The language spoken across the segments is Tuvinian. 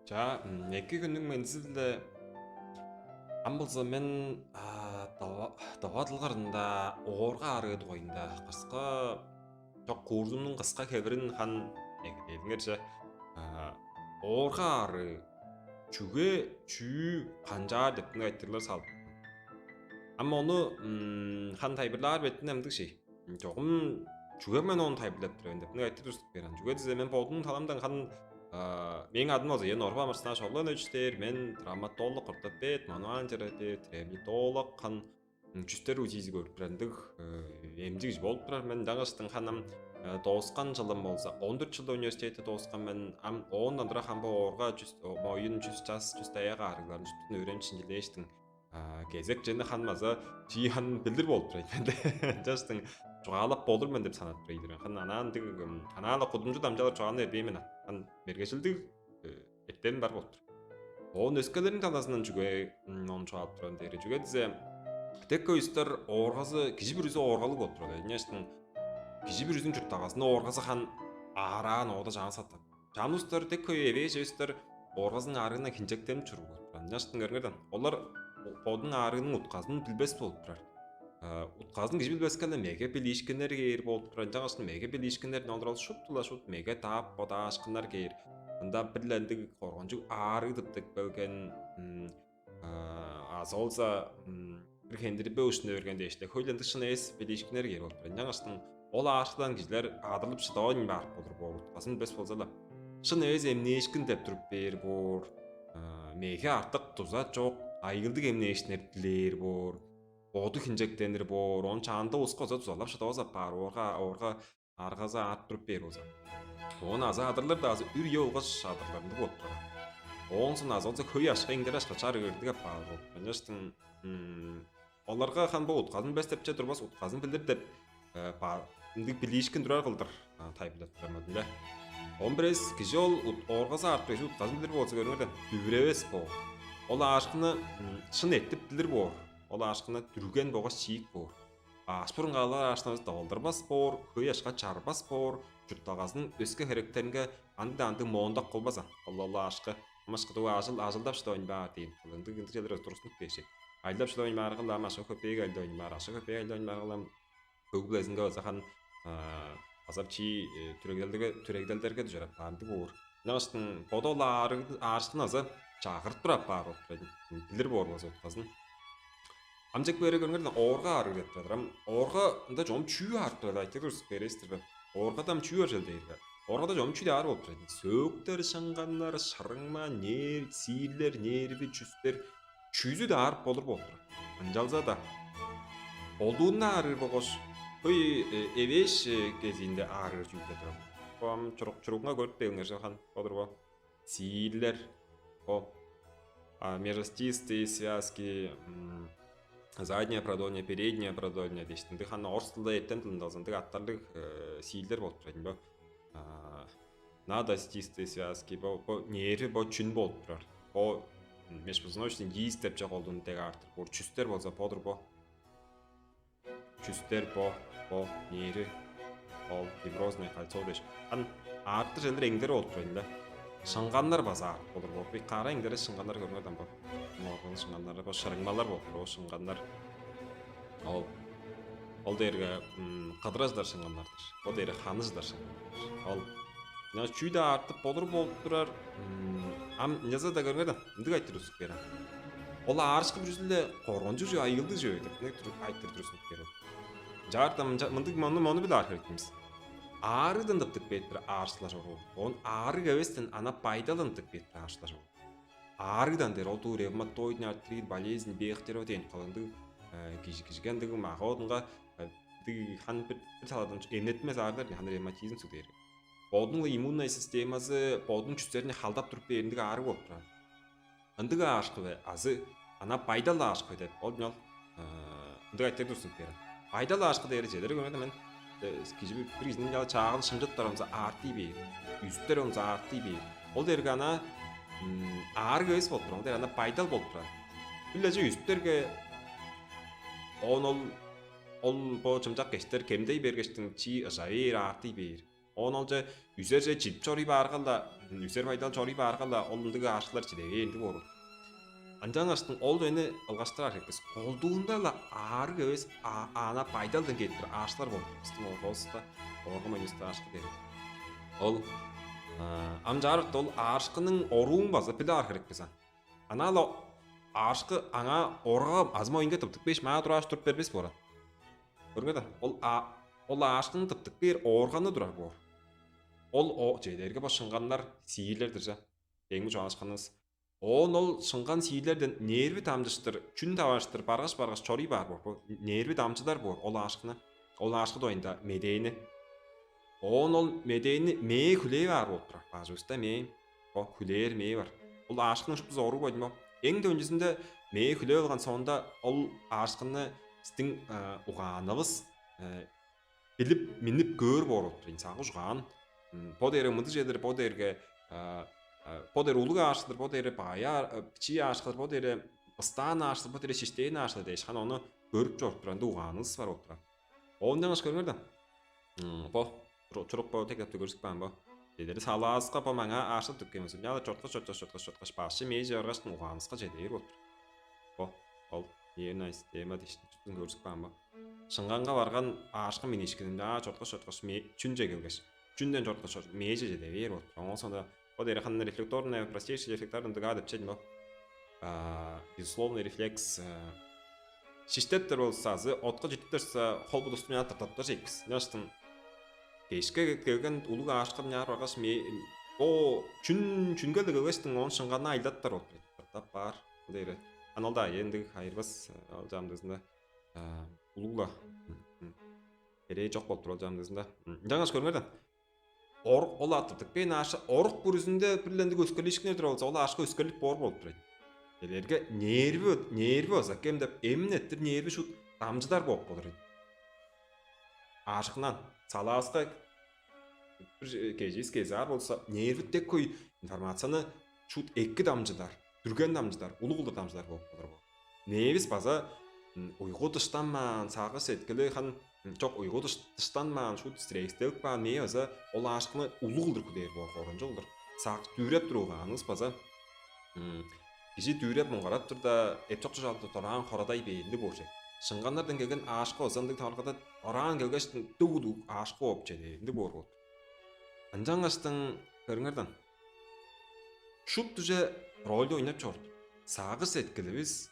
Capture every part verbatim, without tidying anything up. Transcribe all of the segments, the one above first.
Чаа, м, эки хүннүң мендизи-биле. Ам болза мен, а, дава, дава дылгарында оорга аарыы дугайында кыска, чок, курсумнуң кыска хевирин хан эгелээриңерже, а, оорга аарыы чүге, чүү, канчаар деп айтырлар салып. Ам ону, м, хан тайылбырлаар бетинде мындыг шей. Чогум чүге мен ону тайылбырлап тур мен деп айтыр турзуп берген. Чүге дизе мен бодум таламдан хан, а, мээң адым болза Ен Орба Амырсынаа Шогланович дээр, мен травматолог, ортопед, мануальный терапевт, реабилитолог, хан, м, чүстер УЗИ-си көрүп турар ындыг, э, эмчи кижи болуп турар. Мен ынчангаштың ханым, э, дооскан чылым болза, он дөрт чылда университетти дооскан мен, ам оондан тура хан бо оорга чүс, о, моюн, чүс час, чүс аяк аарыгларын чүттүн өөренчиндилээштиң. А, кезек чени хан база чии хан билдир болуп турар мен. Ынчаштың чугаалап болур мен деп санап турар ийдир мен. Хан анаан диг, м, анаан-ла кудумчу дамчалар чугааны бербейн мен. Хан мергежилдиг, э, эртем бар болуп тур. Оон өскелерниң талазындан чүге, м, ону чугаалап турарым дээри. Чүге дизе, дег көйүстер ооргазы, кижи бүрүзү ооргалыг болуп турар. Ынчаштың кижи бүрүзүн чурттагазында ооргазы хан аараан оода чаан саттан. Чамдык улустар, дег хөй эвээш эвестер ооргазының аарыындан хинчектенип чоруур болуп турар. Ынчаштың көрүңерден, олар бодунуң аарыының утказын билбес болуп турар. Э, утказын кижи билбескенде меге билиишкиннер кээр болуп турар. Ынчангаш меге билиишкиннерин олар ол шупту-ла шут меге даап бодаашкыннар кээр. Ында бир-ле ындыг коргунчуг аарыг тыптып келген, м, а, азы болза, м, бир хендирбе ушуну берген дээш-ле хөй-ле ындыг шын эвес билиишкиннер кээр болуп турар. Ынчангаштың ол аарышкыдан кижилер адырлып шыдавайн баар болур боор, утказын билбес болза-ла. Шын эвес эмнээшкин деп туруп бээр боор, а, меге артык дуза чок, айыылдыг эмнээшкиннер дилээр боор, боду хинчектенир боор, оон чаанда улуска база дузалап шыдавас апаар, оорга, оорга аргазы аарып туруп бээр болза. Оон азы адырлар-даа азы үр-үе болгаш адырларында болуп турар. Оон соң азы болза хөй ашка эңдер ашка чарыгырдыг апаар болуп. Ынчаштың, м, оларга хан бо утказын бес депче турбас, утказын билир деп, э, ба-, ындыг билиишкин турар кылдыр, а, тайылбырлап турар мөдүнде. Он бир эвес кижи ол ут-, ооргазы аарып турар кижи утказын билир болза, көрүңерден, дүвүревес боор. Ол аарышкыны, м, шын эртип билир боор. Ол аарышкыны дүрген болгаш чиик боор. Ааш бурунгаалар аарышкынывыс довалдырбас боор, хөй ашка чарбас боор, чуртталгазының өске херектеринге андыг-даа андыг моондак болбаза, ол-ла аашкы, ымышкыдыг ажыл, ажылдап шыдавайн баар дээн. Ындыг, ындыг черлер тургустунуп кээшек. Ажылдап шыдавайн бааргылаам, ашка-көпеек ажылдавайн баар, ашка-көпеег ажылдавайн бааргылаам, көг-билезинге база хан, а, база чии, э, түрегделдерге, түрегделдерге дүжер апаар, ындыг боор. Ынчангаштың боду ол аарыг-, аарышкын азы чагыртып тур апаар болуп турар, билир боор база утказын. Амчык бээрге көрүңер даан, оорга аарыг деп турар. Ам оорга ында чогум чүү аарып турар, айтырыг турзуп бересиз-дир бе? Ооргада ам чүү бар чүвел дээрге? Ооргада чогум чүү-даа аар болуп турар. Сөөктер, шыңганнар, шырыңма, нер-, сиирлер, нерви, чүстер, чүзү-даа аарып болур болуп турар. Ынчалза-даа олдуунда аарыр болгаш, хөй, э, эвээш, э, кезиинде аарыр чүүлдер турар. Бо ам чурук-, чуругунга көрүп дегиңер, хан, болур бо. Сиирлер, бо, а, межостистые связки, м, задняя продольная, передняя продольная дээш, ындыг, ханы орус дылда, эртем дылында болза, ындыг аттарлыг, э, сиирлер болуп турар ийин бо. А, надостистые связки, бо, бо нерви, бо чүн болуп турар. Бо, м, межпозвоночный диск деп чок, олдуун дег аарып тур. Бо чүстер болза, бо-дур бо. Чүстер бо, бо, нерви, ол фиброзное кольцо дээш. Ам аарыктыг черлер эңдер болуп турар ийин да. Шыңганнар база аарып болур бо. Бир кара эңдерес шыңганнар, көрүңер даан бо. Морган шыңганнары, бо шырыңмалар болуп тур, бо шыңганнар. Ол, ол дээрге, м, кыдыражылар шыңганнар-дыр. Ол дээрге ханыжылар шыңганнар-дыр. Ол, ынчангаш чүү-даа аарып болур болуп турар. М, ам ынчалза-даа көрүңер даан, ындыг айтырыг тургустунуп бээр. Ол аарышкы бүрүзү-ле коргунчуг чүве, айыылдыг чүве деп, ындыг айтырыг тургустунуп бээр ол. Чаартам, мынча, мындыг, мону, мону-биле аарып эртиңер. Аарыгдан тыптып кээп турар аарышкылар чоруур. Оон аарыг эвестен ана байдалдан тыптып кээп турар аарышкылар чоруур. Аарыгдан дээр ол дуу ревматоидный артрит, болезнь Бехтерева дээн кылындыг, э, кижи, кижиге ындыг мага-бодунга, э, ындыг хан бир, бир талазындан эмнеттинмес аарыглар, хан ревматизм суг дээр. Бодунуң иммунный системазы, бодунуң чүстерин халдап туруп бээр ындыг аарыг болуп турар. Ындыг аарышкы бе, азы ана байдал аарышкы бе деп, ол, ол, э, ындыг айтырыг тургустунуп бээр. Байдал аарышкы дээрге чедер көргенде мен, э, кижи бир, бир кижиниң чаа чаагын шымчыптар болза, аарты бээр. Үстер болза, аарты бээр. Ол дээрге ана, м, аарыг эвес болуп турар, ол дээрге ана байдал болуп турар. Бир-ле чүве үстүптерге, оон ол, ол бо чымчак кештер кемдей бергештиң, чии ыжа бээр, аарты бээр. Оон олче үзерже чидип чоруй баарга-ла, үзер байдал чоруй баарга-ла, ол ындыг аарышкылар чиде бээр ындыг боор. Ынчангаштың ол чүвени ылгаштырар херек бис. Колдуунда-ла аарыг эвес, а, ана байдалдан кээп турар аарышкылар болуп тур. Бистиң ооргавыста, оорга мойнувуста аарышкы дээр. Ол, а, ам чаарыкта ол аарышкының оруун база билип аар херек бис аан. Анаа-ла аарышкы аңаа, ооргага азы моюнга тыптып кээш, маа турааш туруп бербес боор аан. Көрүңер даан, ол, а, ол аарышкыны тыптып кээр оорганы турар боор. Ол о-, чедерге бо шыңганнар, сиирлер-дир че. Эң чугаалашканывыс. Оон ол шыңган, сиирлерден нерви дамчыштыр, чүн таварыштыр баргаш-баргаш чоруй баар боор. Бо нерви дамчыдар боор ол аарышкыны. Ол аарышкы дугайында медээни. Оон ол медээни мээ хүлээп аар болуп турар. Бажывыста мээ, бо хүлээр мээ бар. Ол аарышкының шуптузу оруг байдым бо. Эң төнчүзүнде мээ хүлээп алган соонда ол аарышкыны бистиң, э, угаанывыс, э, билип, миннип көөр боор болуп тур ийин. Сагыш угаан. М, бо дээрге мындыг чедир, бо дээрге, а, а, бо дээрге улуг аарышкы-дыр, бо дээрге баяа, а, бичии аарышкы-дыр, бо дээрге ыстаан аарышкы-дыр, бо дээрге шиштээн аарышкы-дыр дээш, ханы ону көрүп чоруп турар, ындыг угаанывыс бар болуп турар. Оон ынчангаш көрүңер даан. М, бо чуру-, чурук бо тек китапты көргүзүп каан бо. Чедери салааска бо маңаа аарышкы тыптып кээр болза, ынчаар чорткаш, чорткаш, чорткаш, чорткаш, башчы мээже баргаштың угаанывыска чеде бээр болуп тур. Бо, ол нервная система дээш, чүттүн көргүзүп каан бо. Шыңганга барган аарышкы минниишкининде, аа, чорткаш, чорткаш, ме-, чүнче келгеш, чүнден чорткаш, чор-, мээже чеде бээр болуп тур. Оон соонда бо дээрге ханы рефлекторный, простейший рефлекс ындыг-даа деп чедим бо. А, безусловный рефлекс, а, шиштеп-тир болза азы отка чидип турза, хол-будувусту мынаар тыртаптар чек бис. Ынчангаштың кешке келген улуг аарышкы мынаар баргаш, ме-, бо чүн, чүнге-ле келгештиң, оон шыңганны ажылдаттар болуп турар. Тыртап баар. Ол дээрге. Аны ол-даа ындыг хайырбас, ол чамдыызында, а, улуг-ла. М, м. Херээ чок болуп тур ол чамдыызында. М, ынчангаш көрүңер даан. Ор-, ол тыптып кээн аарышкы орук бүрүзүнде бир-ле ындыг өскерлиишкиннер-дир болза, ол аарышкы өскерлип боор болуп турар. Чедерге нерви, нерви база кем деп, эмин эрттир нерви шуут дамчыдар болуп болур ийин. Аарышкындан салааска бир кежиис кезаар болза, нерви дег хөй информацияны шуут эки дамчыдар, дүрген дамчыдар, улуг кылдыр дамчыдар болуп болур бо. Мээвис база, м, уйгу дыштанмаан, сагыш-сеткили хан-, м, чок, уйгу дыш-, дыштанмаан, шуут стресстелип каан мээ база ол аарышкыны улуг кылдыр хүлээр боор, коргунчуг кылдыр. Сак-, дүүреп туруур угаанывыс база, м, кижи дүүреп, муңгарап турда, эп чок чүве чалды дораан хорадай бээр ындыг боор чек. Шыңганнардан келген аарышкы база ындыг таварылгада дораан келгештиң, дыгыл-дыгыл аарышкы бооп чеде бээр ындыг боор болуп. Ынчангаштың көрүңер даан. Шупту чүве рольду ойнап чорду. Сагыш-сеткиливис,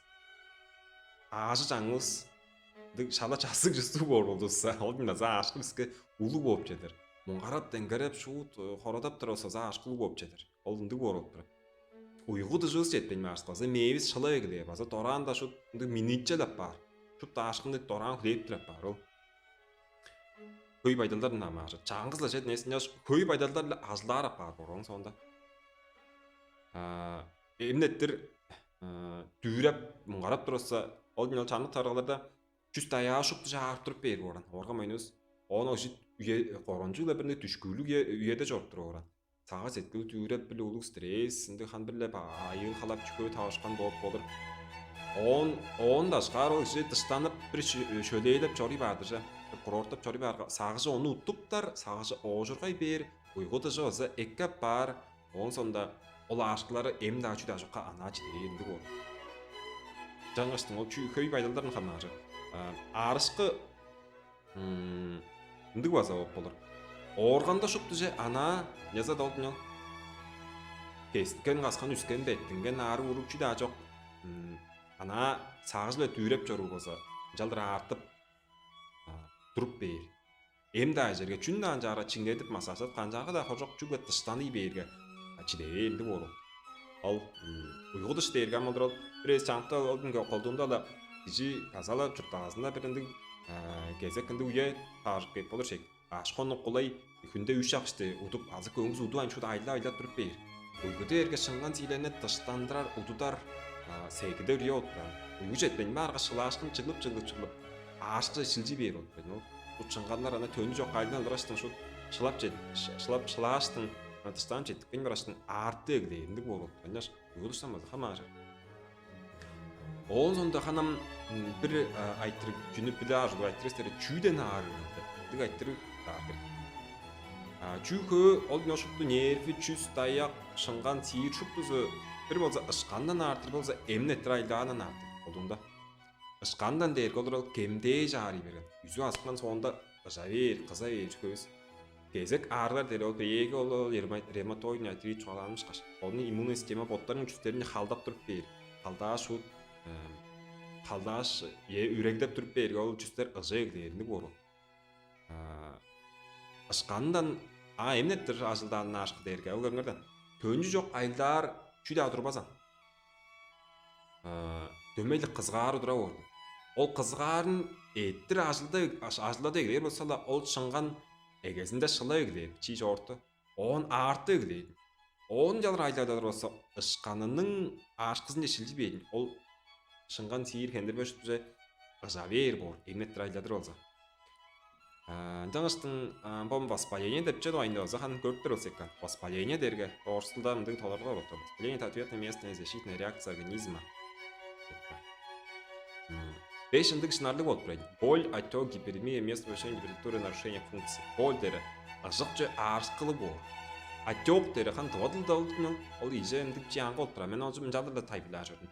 аажы-чаңывыс, ындыг шала-чассыг чувству боор болзувусса, ол дыңназа аарышкы биске улуг бооп чедер. Муңгарап, деңгереп, шуут, э, хорадап турар болза, аарышкы улуг бооп чедер. Ол ындыг боор болуп турар. Уйгу-дыжывыс четпейн баарышкы база мээвис шылап эгелээр, база дораан-даа шуут ындыг минниитчелеп баар. Шупту аарышкыны дораан хүлээп турар апаар ол. Хөй байдалдардан хамааржыр. Чаңгыс-ла чедин эс, ынчаш хөй байдалдар-ла ажылдаар апаар боор ооң соонда. А, эмин эрттир, а, дүүреп, муңгарап турарза, ол ден ол чамдык таварылгаларда чүс-даяа шупту чаарып туруп бээр боор аан, оорга мойнувус. Оон ол чит үе, коргунчуг-ла бир ындыг дүшкүүлүг үе, үеде чоруп туруп боор аан. Сагыш-сеткил дүүреп, бир-ле улуг стресс, ындыг хан бир-ле ба-, айыыл-халап, чүкөө таварышкан бооп болур. Оон, оон дашкаар ол кижи дыштанып, бир шө-, шөлээлеп чоруй баар-дыр че. Бир курорттап чоруй баарга, сагыжы ону уттуптар, сагыжы оожургай бээр, уйгу-дыжы база эки апаар. Ооң соонда ол аарышкылары эм-даа чүү-даа чокка анаа чиде бээр ындыг боор. Ынчангаштың ол чүү, хөй байдалдардан хамааржыр. А, аарышкы, м, ындыг база болуп болур. Оорганда шупту чүве анаа, ынчалза-даа ол дыңнал. Кестинген, каскан, үскен, беттинген, аарыг-уруг чүү-даа чок. М, анаа сагыжы-биле дүүреп чоруур болза, ынчалдыр аартып, а, туруп бээр. Эм-даа черге, чүн-даа ынчаарга чиңгедип, массаждап, канчаарга-даа хоржок, чүгле дыштаны бээрге, а, чиде бээр ындыг боор ол. Ол, м, уйгу-дыш дээрге ам ол-дур ол. Бир эвес чамдыкта ол, ол күнге колдуунда-ла кижи база-ла чуртталгазында бир ындыг, а, кезек ындыг үе таваржып кээп болур чек. Баш хонук кулай хүнде үш шак ишти удуп, азы көңгүс удувайн, шуут айылдап-айылдап туруп бээр. Уйгу дээрге шыңган-сиирлерни дыштандырар, удудар, а, сегидер үе болуп турар. Уйгу четпейн баарга, шылаашкын чыглып, чыглып, чыглып, аарышкы шилчий бээр болуп турар. Ол, бо шыңганнар ана төнү чок айылдан ылдыргаштың, шуут шылап чет-, ш-, шылап, шылааштың, а, дыштанып четтикпейн баргаштың, аартып эгелээр ындыг боор болуп турар. Ынчаш уйгу-дыштан база хамааржыр. Оон соонда ханам, м, бир, а, айтырыг, чүнү биле ажылыг айтырыг силер, чүүден аарыг деп. Ындыг айтырыг аар бир. А чүү хөө ол дыңа шупту нерви, чүс, даяк, шыңган, сиир шуптузу бир болза ышкандан аартыр, болза эмнеттир айылдаандан аартыр. Бодуңда ышкандан дээрге олар ол кемдээш аарый берген. Үзү азыпкан соонда ыжа бээр, кыза бээр чүве эвес. Кезек аарыглар дээрге ол бээги ол ревматоидный артрит чугаалаанышкаш, ону иммунная система боттарының чүстерин халдап туруп бээр. Халдааш шуут халдааш, ээ, үрегдеп туруп бээрге ол чүстер ыжа эгелээриндиг боор ол. Ышкандан а эмнеттир ажылдаанын аашкы дээрге ол көрүңер даан. Төнчү чок айылдаар чүү-даа турбазан. Дөмей-ле кызыгаар удура боор. Ол кызыгаарын эттир ажылда ажылдада эгелээр болза-ла, ол шыңган эгезинде шылап эгелээр чии чоорту. Оон аартып эгелээр. Оон чалыр айылдаар болза, ышканының аашкызынче шилчи бээр. Ол шыңган сиир хендирбеш уже ыжа бээр боор, эмнеттир айылдадыр болза. Ынчангаштың бом воспаление деп чүве дугайында база ханы көрүптер болза экен. Воспаление дээрге орустулда мындыг толорулар болуп турар. Воспаление — это ответная местная защитная реакция организма. Беш ындыг шынарлыг болуп турар. Боль, отек, гиперемия, местное повышение температуры, нарушение функции. Боль дээри ыжык чүве аарышкылыг боор. Отек дээри ханы тыва дылда ол ол ийже ындыг чий аңгы болуп турар. Мен ону мынчалдыр-ла тайылбырлаар чордум.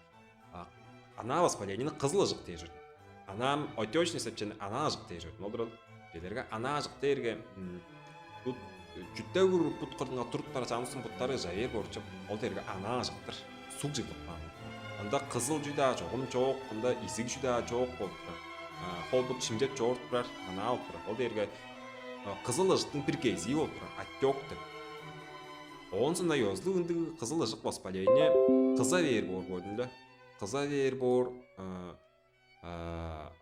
Анаа воспалениени кызыл ыжык дээр чордум. Анаа отечность деп чүвени анаа ыжык дээр чордум. Ол-дур ол. Чижээлээрге анаа ыжык дээрге бут чүттегүр бут кырынга туруп бара чамдыызының буттары ыжа бээр боор чоп. Ол дээрге анаа ыжык-тыр. Суг чыглып каан. Ында кызыл чүү-даа чогум чок, ында изиг чүү-даа чок болуп турар. Хол-бут шимчеп чоруп турар, анаа болуп турар. Ол дээрге кызыл ыжыктың бир кезии болуп турар, отек деп. Оон соонда ёзулуг ындыг кызыл ыжык воспаление кыза бээр боор, көрдүң ле? Кыза бээр боор,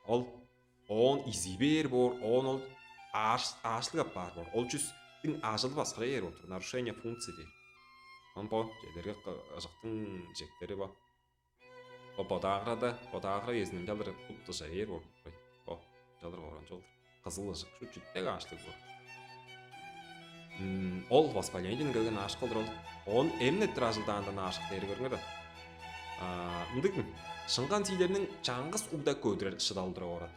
ол оон изий бээр боор, оон ол аашлыг апаар боор. Ол чүстүң ажылы баскара бээр болур. Нарушение функции дээр. Ам бо чедерге ыжыктың чектери бо. Бо подаграда, подагра безин ынчалдыр бут ыжа бээр болур. Бо ынчалдыр оранчы болур. Кызыл ыжык шу чүттек аашлыг боор. Ол воспалениеден келген аашлык болур ол. Оон эмнеттир ажылдаандан аашлык дээри көрүңер даан. Ындыг шыңган сиирлерниң чаңгыс угда көдүрер шыдалы-дыр ооран.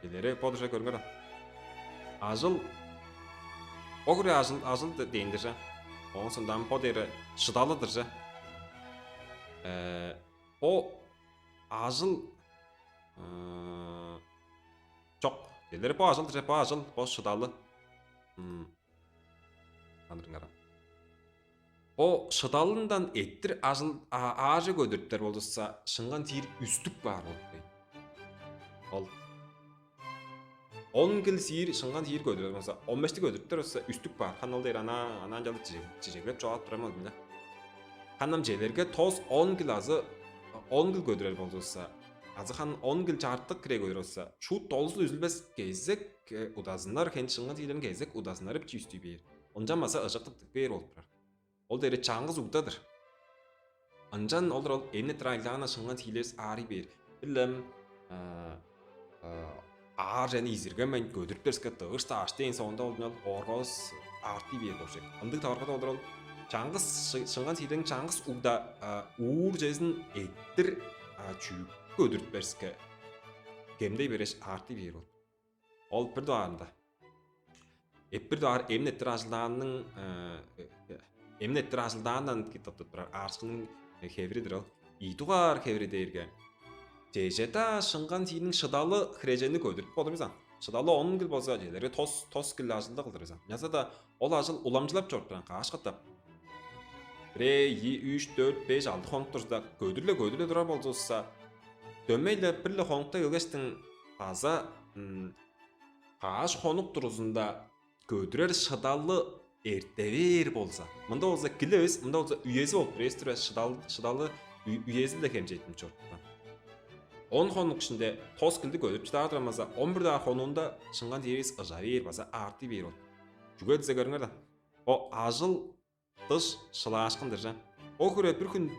Билери бо дужа көрүңер даан. Ажыл бо хире ажыл ажыл дээн-дир же. Оон соондан бо дээри шыдалы-дыр же. Бо ажыл чок. Делер бо ажыл-дыр же, бо ажыл, бо шыдалы. Андырыңарам. Бо шыдалындан эттир ажыл аажы көдүрүптер болза, шыңган сиир үстүк баар болуп дейн. Ол он кил сиир, шыңган сиир көдүрер болза, он бешти көдүрүптер болза, үстүк баар. Хан ол дээр ана ана ынчалдыр чижеглеп чугаалап турар мен да. Хан ам челерге тос он кил азы он кил көдүрер болзувусса, азы хан он кил чартык кире көдүрер болза, шуут долузу үзүлбес кезек удазыннар, хен шыңган сиирлерин кезек удазыннар ипчи үстүй бээр. Ынчан база ыжыктыктыг бээр болуп турар. Ол дээри чаңгыс угда-дыр. Ынчан олар ол эмне-дир айылдаана шыңган сиилевис аарый бээр. Бир-ле аар чени изиргенмейн көдүрүп берске, дыыш-даа аштыйын соонда ол дыңал ооргавыс аартый бээр болчек. Ындыг таваргада олар ол чаңгыс шыңган сиилерниң чаңгыс угда уур чезин эттир чүүк көдүрүп берске, кемдей береш аартый бээр ол. Ол бир дугаарында. Эп бир дугаар эмнеттир ажылдаанның эмнеттир ажылдаандан тыптып турар аарышкының хевири-дир ол. Ийи дугаар хевири дээрге чеже-даа шыңган сииниң шыдалы хирежени көдүрүп болур бизаан. Шыдалы он кил болза, челерге тос тос кил ажылда кылдыр бизаан. Ынчалза-даа ол ажыл уламчылап чоруп турган каш катап. Бирээ, ийи, үш, дөрт, беш, алды хонук турза, көдүрле көдүрле турар болзувусса, дөмей-ле бир-ле хонукта келгештиң база каш хонук турузунда көдүрер шыдалы эрте бээр болза, мында болза киле эвес, мында болза үези болуп бир эстир шыдалы үези-ле хемчейтинип чорупкан. Он хонук ишинде тос килди көдүрүп чыдаар турар база, он бир даа хонуунда шыңган сиивис ыжа бээр база аартый бээр болду. Чүге дизе көрүңер даан. Бо ажыл дыш шылаашкын-дыр же. Бо хире бир хүн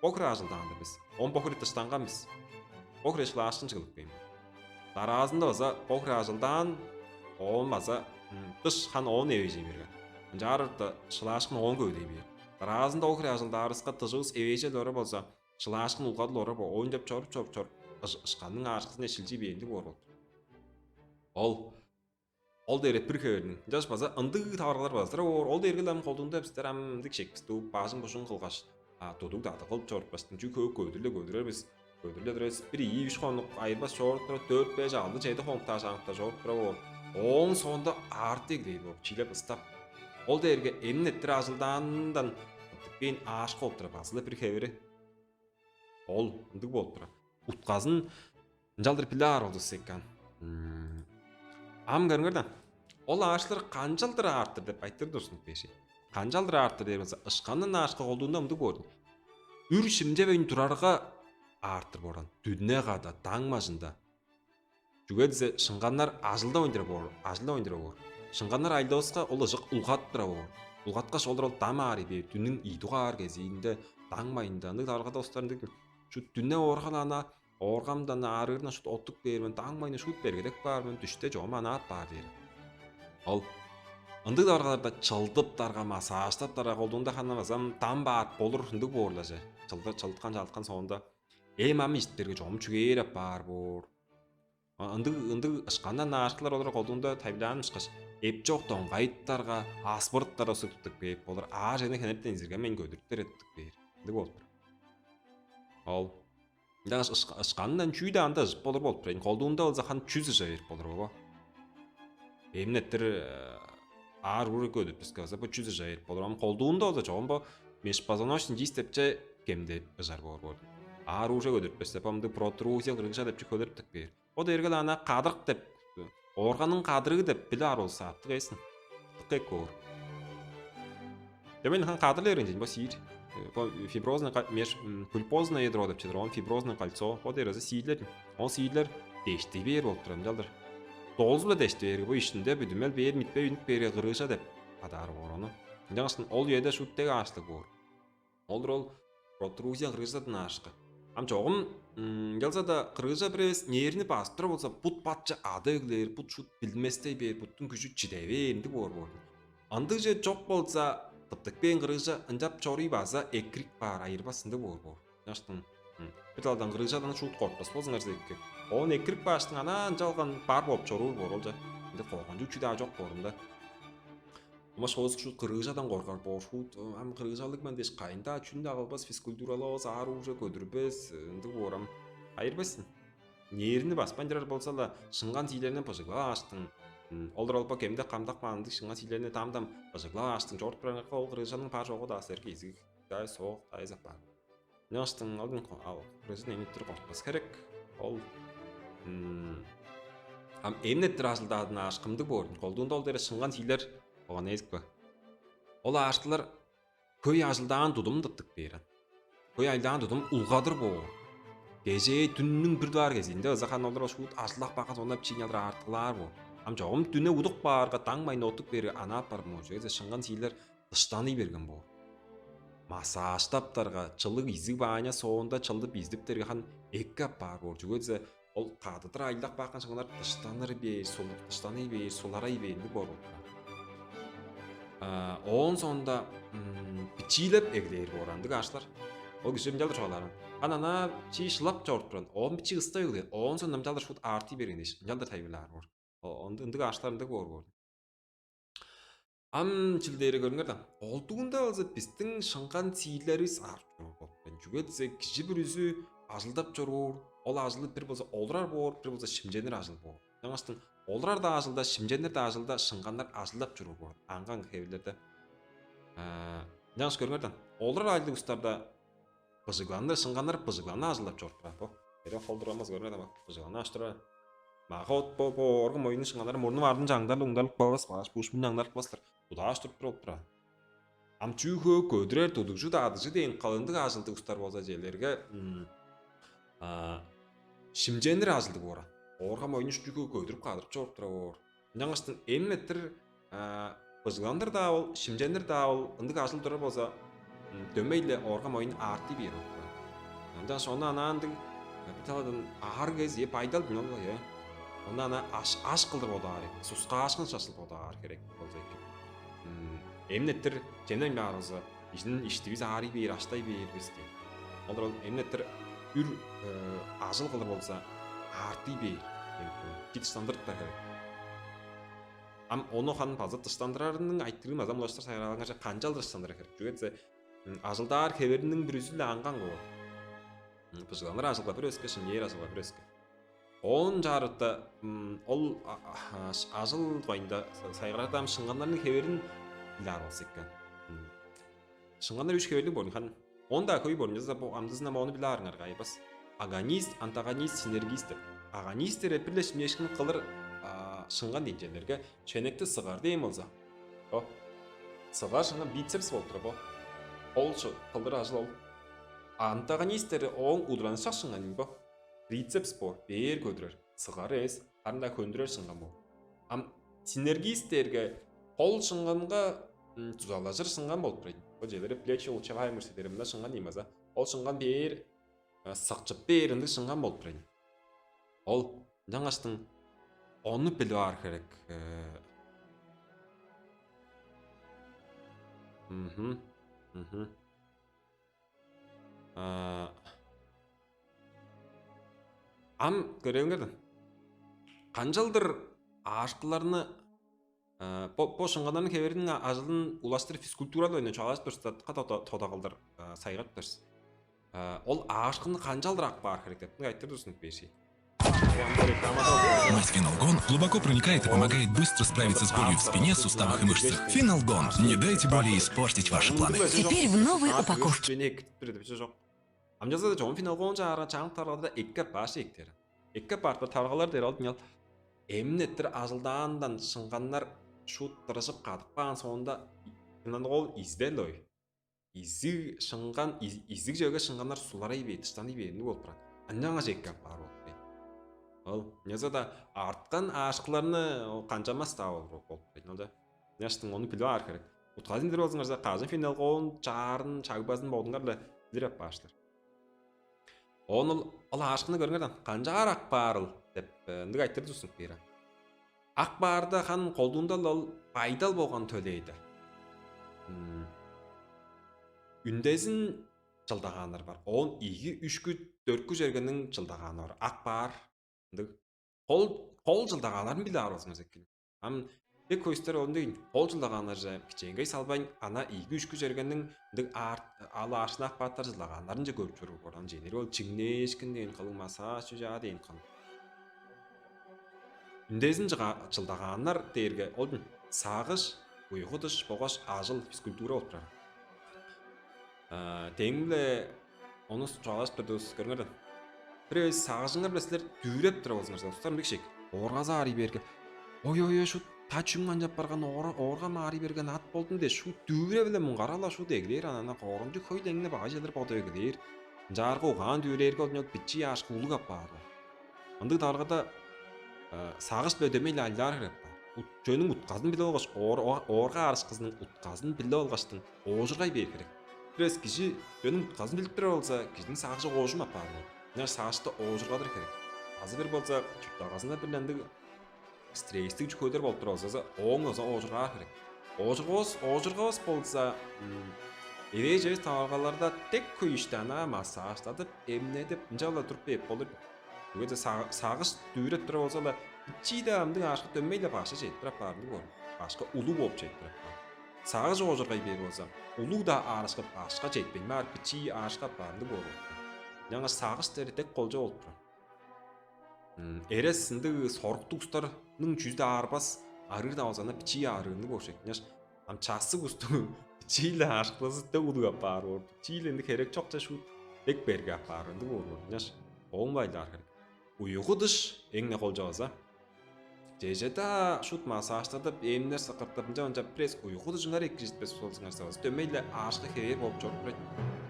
бо хире ажылдаан-дыр бис. Он бо хире дыштанган бис. Бо хире шылаашкын чыглып кээм. Дараазында база бо хире ажылдаан, оон база дыш хан оон эвежей берген. Ынчаарда шылаашкын оон көвүдей бээр. Дараазында ол хире ажылдаарывыска дыжывыс эвежел ора болза, шылаашкын улгадыл ора бо, оон деп чоруп чоруп чоруп ышканның аарышкызын эшилчий бээндиг боор болду. Ол Ол дээрге бир хевирниң. Ынчаш база ындыг таварылгалар база-дыр боор. Ол дээрге ам колдуунда бистер ам ындыг шекпис тууп, бажың-бужуң кылгаш, а, тудуг-дадыг кылып чорупкаштың, чүү хөөк көдүрле көдүрер бис. Көдүрле турар бис, бир ийи-үш хонук айырбас чоруп турар, дөрт-беш, алды-чеди хонуктаа шааңта чоруп турар боор. Ооң соонда аарты эгелээр боор, чиилеп ыстап. Ол дээрге эмин эрттир ажылдаанындан тыптып кээн аарышкы болуп турар, база-ла бир хевири. Ол ындыг болуп турар. Утказын ынчалдыр билип аар болза эки аан. Ам көрүңер даан. Ол аарышкылар канчалдыр аартыр деп айтырыг турзун бээш. Канчалдыр аартыр дээр болза, ышкандан аарышкы колдуунда мындыг боор. Үр шимчевейн турарга аартыр боор аан. Дүне када, даң бажында. Чүге дизе шыңганнар ажылдавайн турар боор, ажылдавайн турар боор. Шыңганнар ажылдаваска, ол ыжык улгадып турар боор. Улгаткаш, олар ол дам аарый бээр, дүнүң ийи дугаар кезиинде, даң бажында, ындыг таварылгада улустар ындыг. Шуут дүне оорган ана, ооргамдан аарыырдан шуут оттуп кээр мен, даң бажында шуут бергедеп каар мен, дүште чогум анаап баар дээр. Ол ындыг таварылгаларда чылдыптарга, массажтаптарга, колдуунда ханна база дам баар болур, ындыг боор-ла че. Чылды-, чылдыткан, чалдыткан соонда эм ам ижиттерге чогум чүгээр апаар боор. А, ындыг, ындыг ышкандан аарышкылар олар колдуунда тайылбырлаан ышкаш, эп чок доңгайыптарга, аспырыптарга суктуп кээп болур, аар чени хенертен изирген мен көдүрүптер эттип бээр. Ындыг болуп тур. Ол. Ынчангаш ышка-, ышканындан чүү-даа анда ыжып болур болуп тур. Колдуунда болза хан чүс ыжа берип болур бо. Эмин эрттир, э, аар уур көдүртпеске база бо чүс ыжа берип болур. Ам колдуунда болза чогум бо межпозвоночный диск депче кемде ыжар боор боор. Аар уур көдүртпесте, бо мындыг протрузия, грыжа депче көдүртүп бээр. Бо дээрге-ле ана кадырык деп, оорганның кадырыгы деп билип аар болза, артык эвес-тир. Дыка эки боор. Демек, хан кадырлы берген чейин, бо сиир. Э, бо фиброзное ка-, меж-, м, пульпозное ядро деп чедир, оон фиброзное кольцо, бо дээрге сиирлер. Оон сиирлер дешти бээр болуп турар, ынчалдыр. Долузу-ла дешти бээрге, бо иштинде бүдүмел бээр, митпей үнүп бээрге, грыжа деп адаар боор ону. Ынчангаш ол үеде шуут дег аарыштыг боор. Ол-дур ол протрузия, грыжадан аарышкы. Ам чогум, м, ынчалза-даа грыжа бир эвес нервини базып турар болза, бут батче адып эгелээр, бут шуут билдинместей бээр, буттуң күжү чиде бээр, ындыг боор боор. Ындыг чүве чок болза, тыптып кээн грыжа ынчап чоруй база экирип каар, айырбас, ындыг боор боор. Ынчангаштың, м, бир талазындан грыжадан шуут кортпас болзуңарза эки. Оон экирип кааштың, анаа ынчалган бар бооп чоруур боор ол че. Ындыг коргунчуг чүү-даа чок боор ында. Ымаш ховус шуут грыжадан коргар боор, шуут, ам грыжалыг мен дээш, кайын-даа чүнү-даа кылбас, физкультуралавас, аар уур көдүрбес, ындыг боор ам. Айырбас сен. Нервини баспайн турар болза-ла, шыңган-сиирлерни быжыглап ааштың. М, ол-дур ол бо кемде камдак маандыг шыңган-сиирлерни дам-дам быжыглап ааштың, чоруп турарыңарга ол грыжаның бар-чогу-даа силерге изиг, дай соок, дай зап баар. Ынчангаштың ол, ал, грыжаны эмин эрттир кортпас херек. Ол, м, ам эмин эрттир ажылдаадан аарышкы мындыг боор. Колдуунда ол дээрге шыңган-сиирлер болган эвес бе? Ол аарышкылар хөй ажылдаан тудум тыптып бээр аан. Хөй ажылдаан тудум улгадыр боор. Кежээ дүннүң бир дугаар кезиинде ызахан олар шуут ажылдап каан соонда бичии ынчалдыр аартыглаар боор. Ам чогум дүне удуп каарга, даң бажында оттуп бээрге, анаап бар боор. Чүге дизе шыңган-сиирлер дыштаный берген боор. Массажтаптарга, чылыг изиг-баanya соонда чылдып-издиптерге хан эки апаар боор. Чүге дизе ол кадыдыр ажылдап каапкан шыңганнар дыштаныр бээр, сул-, дыштаный бээр, суларай бээр, ындыг боор болуп турар. А, оон соонда, м, бичиилеп эгелээр боор ындыг аарыштар. Ол кижи ынчалдыр чугаалаар. Хан анаа бичии шылап чоруп турган, оон бичии ыстап эгелээр, оон соонда ынчалдыр шуут аартый берген дээш, ынчалдыр тайылбырлаар боор. О, ындыг, ындыг аарыштар ындыг боор боор. Ам чүл дээрге көрүңер даан. Колдуунда болза бистиң шыңган-сиирлеривис аарып чоруур болуп турар. Чүге дизе кижи бүрүзү ажылдап чоруур, ол ажылы бир болза олурар боор, бир болза шимченир ажыл боор. Ынчангаштың олурар-даа ажылда, шимченир-даа ажылда шыңганнар ажылдап чоруур боор. Аңгы-аңгы хевирлерде. А, ынчангаш көрүңер даан. Олурар ажылдыг улустарда быжыгланыр, шыңганнар быжыгланып ажылдап чоруп турар бо. Эре холдурамас, көрүңер даан, быжыгланып ажылдап турар. Мага-бот бо, бо оорга-моюннуң шыңганнары мурнуң ардынче аңдарлыг-уңдарлыг болбас, баш буушмунче аңдарлыг болбас-тыр. Удаа туруп туруп турар. Ам чүү хөө көдүрер, тудугжу-даа адыжы дээн кылындыг ажылдыг улустар болза, черлерге, м, а, шимченир ажылдыг боор аан. Оорга-моюнну чүү хөө көдүрүп кадырып чоруп турар боор. Ынчангаштың эмин эрттир, а, быжыгландыр-даа ол, шимченир-даа ол, ындыг ажыл турар болза, м, дөмей-ле оорга-моюн аартый бээр болуп турар. Ынчангаш ону анаа ындыг, э, бир талазындан аарыг эвес, э, байдал-дыр ол, э. Ону анаа аш, аш кылдыр бодаар, суксаашкын шашыл бодаар херек болза эки. М, эмин эрттир чемненмейн баар болза, иштин, иштивис аарый бээр, аштай бээр бис дээн. Ол-дур ол эмин эрттир үр, э, ажыл кылыр болза, аартый бээр. Читиштандырыптар херек. Ам ону харын база дыштандырарының айтырыын база улаштыр сайгаралыңарже канчалдыр дыштандырар херек. Чүге дээзе, м, ажылдаар хевериниң бүрүзү-ле аңган боор. М, быжыгланыр ажылга бир өске, шынчаар ажылга бир өске. Оон чаарыкта, м, ол а-, а-, ш-, ажыл дугайында са-, сайгарарда ам шыңганнарның хеверин билип аар болза экен. М. Шыңганнар үш хеверлиг болур харын. Оон-даа хөй болур, ынчалза-даа бо амдыызында мону билип аарыңар кайбас. Агонист, антагонист, синергист деп. Агонист дээрге бир-ле шимчээшкинни кылыр, а, шыңган дээн черлерге, шенекти сыгар дээн болза. Бо. Сыгар шыңган бицепс болуп турар бо. Ол шы-, кылыр ажыл ол. Антагонист дээрге ооң удураныкчак шыңганы бо. Трицепс бо, бээр көдүрер, сыгар эвес, харын-даа хөндүрер шыңган бо. Ам синергист дээрге кол шыңганга, м, дузалажыр шыңган болуп турар ийин. Бо черлери плечи лучевая мышца дээр мында шыңган ийин база. Ол шыңган бээр, э, сыкчып бээр ындыг шыңган болуп турар ийин. Ол ынчангаштың ону билип аар херек. Э, мгм, мгм. А, ам көрээлиңер даан. Канчалдыр аарышкыларны, а, бо, бо шыңганнарның хевериниң а-, ажылын улаштыр физкультуралыг ойнап чугаалажып турувуста, тода-, тода кылдыр, а, сайгарып турар силер. А, ол аарышкыны канчалдыр ап каар херек деп, мынча айтырыг турзун бээши. Мазь Финалгон глубоко проникает и помогает быстро справиться с болью в спине, суставах и мышцах. Финалгон, не дайте боли испортить ваши планы. Теперь в новой упаковке. Ам чазада чогум Финалгон чаарга чаңык таргаларда эки апаар эктер. Эки апаар таргалар дээр алдын ал эмнеттир ажылдаандан шыңганнар шуут дырыжып кадып каан соонда, ынан ол изден ой. Изиг шыңган, из-, изиг чөге шыңганнар суларай бээр, дыштаный бээр болуп турар. Ынчангаш эки апаар болуп кээр. Ол ынчалза-даа арткан аарышкыларны ол канчамас-даа болур болуп кээр. Ол-даа. Ынчангаштың ону билип аар херек. Утказын билир болзуңарза, кажан Финалгон чаарын, чагбазын бодуңар-ла билир апаар силер. Оон ол, ол аарышкыны көрүңер даан, канчаар ап каарыл деп, э, ындыг айтырыг турзун бээр. Ап каарда харын колдуунда-ла ол байдал болган төлээди. М, үндезин чылдагааннар бар. Оон ийиги, үшкү, дөрткү чергениң чылдагааны бар. Ап каар, ындыг. Кол, кол чылдагааннарын билип аар болзуңарза эки. Ам бек хөй улустар ол ындыг ийин. Кол чылдагааннарже кичээнгей салбайн, ана ийиги, үшкү чергениң ындыг аар-, ал аарышкыны ап каартар чылдагааннарынче көрүп чоруур боор. Ам чедир ол чиңнээшкин дээн кылыг, массаж чүү-чаа дээн кылыг. Үндезин чыга-, чылдагааннар дээрге ол сагыш, уйгу-дыш болгаш ажыл, физкультура болуп турар. А, деңге-ле ону чугаалажып турдувус, көрүңер даан. Бир эвес сагыжыңар-биле силер дүүреп турар болзуңарза, улустар мындыг чүве. Ооргазы аарый бээрге, ой-ой-ой, шуут та чүң канчап барган, оора-, ооргам аарый берген, ат болдум дээш, шуут дүүре-биле муңгарал-ла шуут эгелээр, анаа, анаа коргунчуг хөй-ле эң-не багай черлер бодап эгелээр. Ынчаарга угаан дүүрээрге, ол бичии аарышкы улуг апаар боор. Ындыг даргада, э, сагыш-биле дөмей-ле ажылдаар херек боор. Ут-, чүвениң утказын билип алгаш, оор-, о-, оорга аарышкызының утказын билип алгаштың, оожургай бээр херек. Бир эвес кижи чүвениң утказын билип турар болза, кижиниң сагыжы оожум апаар боор. Ынчангаш сагышты оожургадыр херек. Азы бир болза, чуртталгазында бир ындыг стрессти чүвелер болуп турар болза, ооң база оожургаар херек. Оожургавас, оожургавас болза, м, эвээжевис таварылгаларда дег хөй ишти анаа массажтадып, эмнедип, ынчап-ла туруп бээп болур. Чүге дээш, са-, сагыш дүүреп турар болза-ла, бичии-даа ындыг аарышкы дөмей-ле башка чедип турар апаар ындыг боор. Башка улуг болуп чедип турар апаар. Сагыш оожургай бээр болза, улуг-даа аарышкы башка четпейн баар, бичии аарышкы апаар ындыг боор. Ынчангаш сагыш дээрге дег колча болуп турар. М, эрес ындыг соруктуг улустарның чүзү-даа аарывас, арыыр-даа болза, ана бичии арыыр ындыг болур чүве. Ынчангаш ам чассыг улустуң бичии-ле аарышкызы дег улуг апаар боор. Бичии-ле ындыг херек чокче шуут дег берге апаар ындыг боор. Ынчангаш ооң-биле ажылдаар херек. Уйгу-дыш эң-не колча база. Чеже-даа шуут массажтадып, эмнер сыкыртып, ынчап-ынчап бир эвес уйгу-дыжыңар экижитпес болзуңарза, дөмей-ле аарышкы хевээр болуп чоруп турар.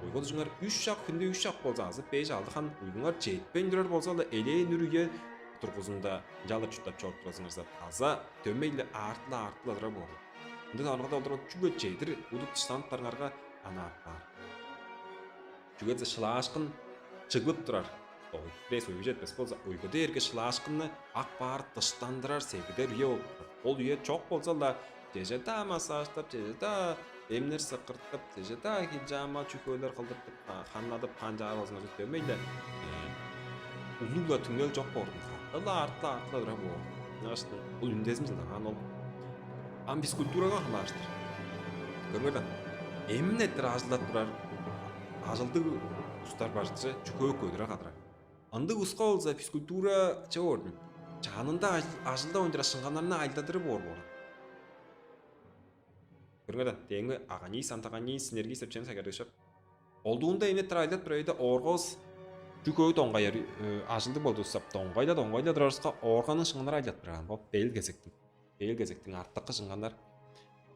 Уйгу-дыжыңар үш шак, хүнде үш шак болза, азы беш-алды хан уйгуңар четпейн турар болза-ла, элээн үр үе дургузунда ынчалдыр чурттап чоруп турарыңарза, база дөмей-ле аартыла-аартыла турар боор. Ындыг аргада олар чүгле чедир удуп дыштанып барыңарга анаа апаар. Чүге дээш шылаашкын чыглып турар. Бир эвес уйгу четпес болза, уйгу дээрге шылаашкынны ап каар, дыштандырар, сегидер үе болуп турар. Ол үе чок болза-ла, чеже-даа массажтап, чеже-даа эмнер сыкыртып, чеже-даа хилчаама чүвелер кылдыртып, а, ханнадып, канчаар болзуңарза, дөмей-ле, э, улуг-ла түңнел чок боор. Ынчалдыр артыла-артыла турар боор. Ынчангаш ол үндезин чылдагаан ол. Ам физкультурага хамаарыштыр. Көрүңер даан, эмин эрттир ажылдап турар ажылдыг улустар бар чүве, чү-, хөөп көдүрер кадырар. Ындыг улуска болза физкультура чыга ордун, чанында ажылдап ойнура шыңганнарны айладыры боор боор. Көрүңер даан, дээңи агонизм, антагонизм, синергизм деп чемис агар дышап. Олдуунда эмин эрттир айладып турар эвес, ооргавыс чү-, хөөп доңгаяр ажылдыг болду сап, доңгайла, доңгайла турарывыска оорганың шыңганнары айладып турар бо бел кезектиң. Бел кезектиң артыкы шыңганнар.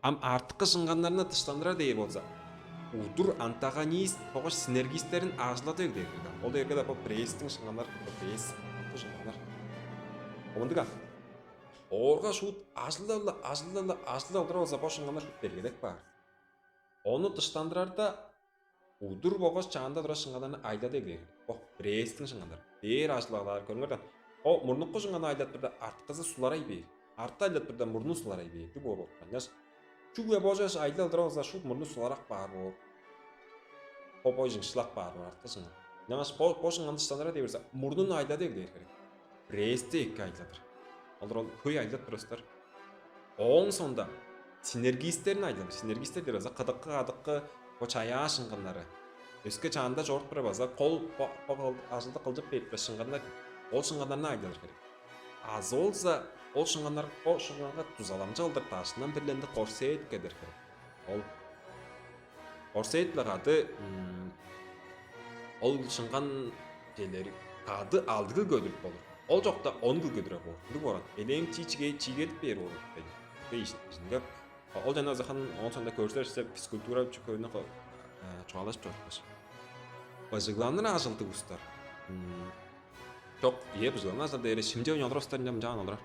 Ам артыкы шыңганнарны дыштандырар дээр болза, удур антагонист болгаш синергисттерин ажылдадып эгелээр. Ол дээрге-даа бо пресстиң шыңганнары, бо пресс, артыкы шыңганнар. Ындыг ам. Оорга шуут ажылдап-ла, ажылдап-ла, ажылдап олурар болза, бо шыңганнар шуут бергедеп каар. Ону дыштандырарда, удур болгаш чанында турар шыңганнарны айладып эгелээр. Бо пресстиң шыңганнары. Бээр ажылдап алыр, көрүңер даан. О, мурнуку шыңганны айладып турда, арткызы суларай бээр. Арты айладып турда, мурну суларай бээр. Дыг боор болуп турар. Ынчангаш чүгле бо чаш айладып турар болза, шуут мурну суларап каар боор. Бо бой чыңчылап каар боор арткы шыңган. Ынчангаш бо, бо шыңганны дыштандырар дээр болза, мурнун айладып эгелээр херек. Прессти эки айладыр. Олар ол хөй айладып турар улустар. Ооң соонда синергисттерин айладыр. Синергистер дээр болза, кыдыкы-кадыкы бо чаяа шыңганнары. Өске чанында чоруп турар база кол бо, бо кыл-, ажылды кылчып берип турар шыңганнар, ол шыңганнарны айладыр херек. Азы болза ол шыңганнар, бо шыңганга дузаламчы кылдыр даштындан бир-ле ындыг корсет кедер херек. Ол корсет-биле кады, м, ол шыңган чүвелери кады алдыгыл көдүрүп болур. Ол чокта он кыл көдүрер боор. Ындыг боор аан. Элээн чии чиге-, чиигедип бээр боор аан. Дей ижинге. Ол чанназы хан оон соонда көрүзерсе, физкультура чү-, хөйнү ко-, э, чугаалажып чорупкаш. Быжыгланыр ажылдыг улустар. М, чок, ийе, быжыгланыр ажылдыг дээре шимчеп ойнап олурар улустар, ынчан мынчаан олурар.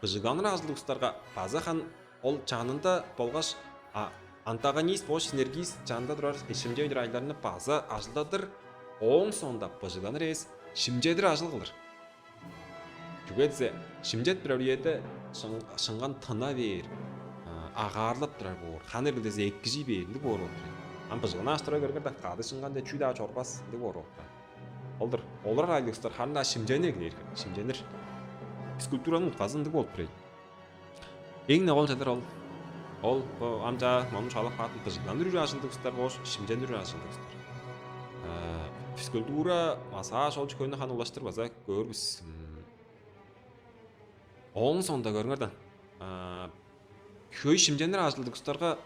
Быжыгланыр ажылдыг улустарга база хан ол чанында болгаш, а, антагонист болгаш синергист чанында турар шимчеп ойнар ажылдарын база ажылдадыр, ооң соонда быжыгланыр эвес, шимчедир ажыл кылыр. Чүге дизе, шимчеп турар үеде шың-, шыңган тына бээр, а, агаарлап турар боор, хан эргилдези экижий бээр, ындыг боор болур. Ам быжыгланыр ажылдыг улустарга көрүңер даан, кады шыңган-даа чүү-даа чорбас, ындыг боор болур. Ол-дур, олар ажылдыг улустар харын-даа шимченип эгелээр херек, шимченир. Физкультураның утказы ындыг болуп турар. Эң-не кол чедер ол. Ол, бо, ам чаа мону чугаалап каапкан, быжыгланыр үр ажылдыг улустар болгаш шимченир үр ажылдыг улустар. Э, физкультура, массаж, ол чүвени хан улаштыр база көөр бис. М. Ооң соонда көрүңер даан. А, хөй шимченир ажылдыг улустарга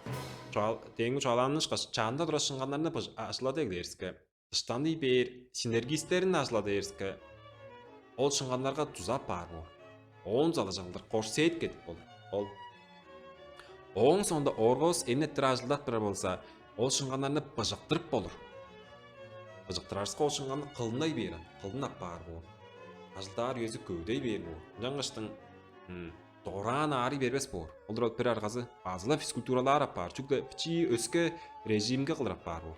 чугаал-, дээңи чугаалаанывыс ышкаш, чанында турар шыңганнарны быж-, ажылдадып эгелээрге, дыштаны бээр синергисттерин ажылдадып эгелээрге, ол шыңганнарга дуза апаар боор. Оон залажалдыр корсет кедип болур. Ол ооң соонда ооргавыс эмин эрттир ажылдап турар болза, ол шыңганнарны быжыктырып болур. Быжыктырарывыска, ол шыңганны кылынай бээр аан, кылын апаар боор. Ажылдаар үези көвүдей бээр боор. Ынчангаштың, м, дораан аарый бербес боор. Ол-дур, ол бир аргазы, база-ла физкультуралаар апаар, чүгле бичии өске режимге кылыр апаар боор.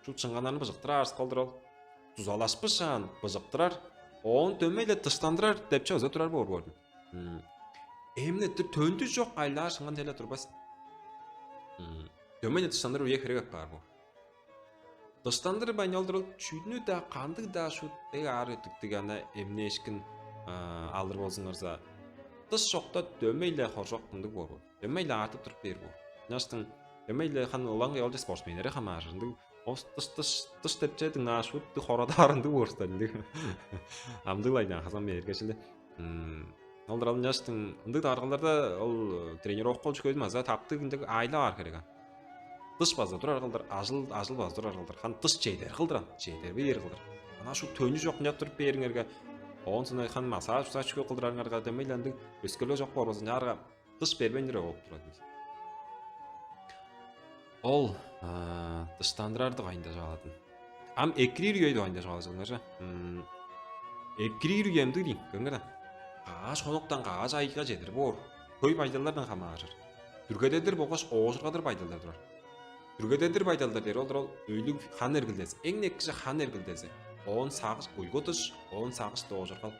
Шуут шыңганнарны быжыктырар ажыл-дыр ол. Дузалашпышаан быжыктырар, оон дөмей-ле дыштандырар деп чүве база турар боор боор. М. Эмин эрттир төндү чок айылаар шыңган черле турбас. М. Дөмей-ле дыштандырар үе херек апаар боор. Дыштандырбайн ол-дур ол, чүнү-даа, кандыг-даа шуут дег аар өттүктүг ана эмнээшкин, а, алыр болзуңарза, дыш чокта дөмей-ле хоржок ындыг боор боор. Дөмей-ле аартып туруп бээр боор. Ынчангаштың дөмей-ле хан ылаңгыя ол ча спортсменнерге хамааржыр. Ындыг ол дыш, дыш, дыш деп чедиң, а шуут дыг хорадаар ындыг боор-дур ындыг. Амдыглайдан хазан бээрге чили. М, ол-дур ол. Ынчангаштың ындыг даргаларда ол тренировка ол чүвези база таптыг ындыг аайлап аар херек аан. Дыш база турар кылдыр, ажыл, ажыл база турар кылдыр. Хан дыш чедер кылдыр аан, чедер бээр кылдыр. Ана шуут төнчү чок ынчап туруп бээриңерге, оон соонда хан массаж, массаж чүве кылдырарыңарга, дөмей-ле ындыг өскерлиг чок боор болза, ынчаарга дыш бербейн турар болуп турар. Ол, а, дыштандырар дугайында чугааладым. Ам экириир үе дугайында чугаалажыңарже. М, экириир үе ындыг дийин, көрүңер даан. Каш хонуктан каш айга чедир боор. Хөй байдалдардан хамааржыр. Дүргедедир болгаш оожургадыр байдалдар турар. Дүргедедир байдалдар дээр ол-дур ол өйлүг хан эргилдези, эң-не экижи хан эргилдези, оон сагыш, уйгу-дыш, оон сагыш-даа оожургал.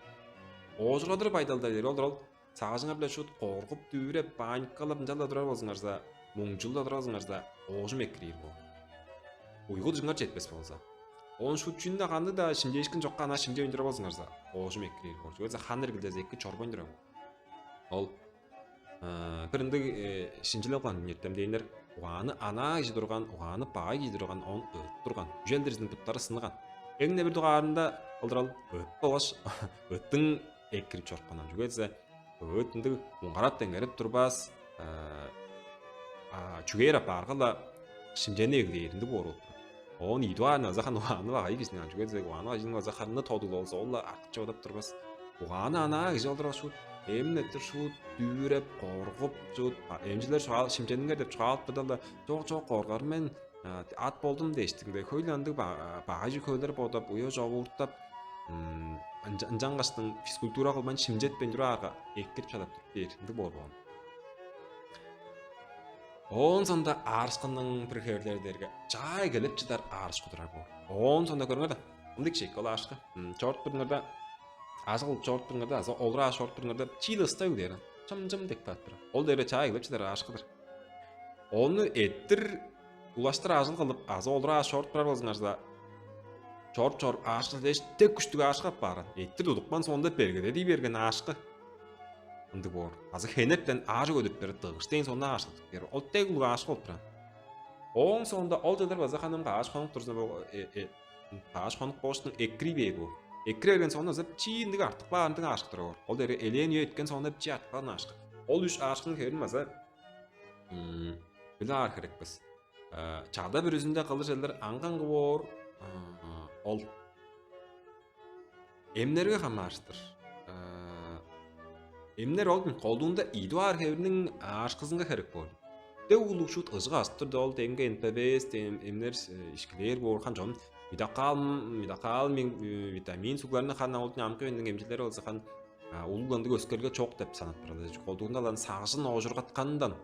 Оожургадыр байдалдар дээр ол-дур ол сагыжыңар-биле шуут коргуп, дүвүреп, паникалап, ынчалдыр турар болзуңарза, муңчулдап турар болзуңарза, оожум экириир боор. Уйгу-дыжыңар четпес болза. Оон шуут чүнү-даа, кандыг-даа шимчээшкин чокка ана шимчеп турар болзуңарза, оожум экириир боор. Чүге дизе хан эргилдези эки чорбайн турар боор. Ол Бир ындыг шинчилел кылган эртемденнер: угааны анаа кижи турган, угааны багай кижи турган, оон ыт турган. Үжелдиризиниң буттары сыныган. Эң-не бир дугаарында кылдырал ыт болгаш ыттың экирип чорупканын. Чүге дизе ыт ындыг муңгарап-деңнерип турбас, чүгээр апаарга-ла шимчени эглээр ындыг боор болуп турар. Оон ийи дугаарында база харын угааны багай кижиниң, чүге дизе угааны багай кижиниң база харын тодуглалза, ол-ла артыкче бодап турбас. Угааны анаа кижи олур шуут эмин эрттир, шуут дүүреп, коргуп, шуут эмчилер шимчениңер деп чугаалап турда-ла: «Чок, чок, коргар мен, ат болдум» дээштиң-даа, хөй-ле ындыг багай чүвелер бодап, уя човууртап, ынчангаштың физкультура кылбайн, шимчетпейн тураарга, экирип чадап туруп бээр ындыг боор болган. Оон соонда аарышкынның бир хевирлери дээрге чаа эгелеп чыдар аарышкы турар боор. Оон соонда көрүңер даан, ындыг чек ол аарышкы. Чоруп туруңарда, ажыл кылып чоруп туруңарда азы олура чоруп туруңарда, чиил ыстап эгелээр, чым-чым деп каап турар. Ол дээрге чаа эгелеп чыдар аарышкы-дыр. Ону эрттир улаштыр ажыл кылып азы олура чоруп турар болзуңарза, чоруп-чоруп аарышкы дээш, дег күштүг аарышкы апаар. Эрттир тудупкан соонда бергедедий берген аарышкы ындыг боор. Азы хенертен аажок өдүрүп берип, дыгыштайн соонда аарышкы тудуп бээр. Ол дег улуг аарышкы болуп турар. Ооң соонда ол чылдар база харын каш хонук турзун, каш хонук болгаштың экирий бээр боор. Экире берген соонда база чии ындыг артып каар ындыг аарышкы турар боор. Ол дээрге элээн үе эрткен соонда чии артып каар аарышкы. Ол үш аарышкының хевирин база билип аар херек бис. Чада бүрүзүнде кылыр чүвелер аңгы-аңгы боор. Ол эмнерге хамаарыштыр. Эмнер ол колдуунда ийи дугаар хевирниң аарышкызынга херек боор. Дег улуг шуут ыжык азып турда, ол демги Н П В С, эмнер ишкилээр боор, харын чон мидакаал, мидакаал витамин сугларны харын ол амгы үениң эмчилери болза харын улуг ындыг өскерилге чок деп санап турар. Колдуунда алан сагыжын оожургатканындан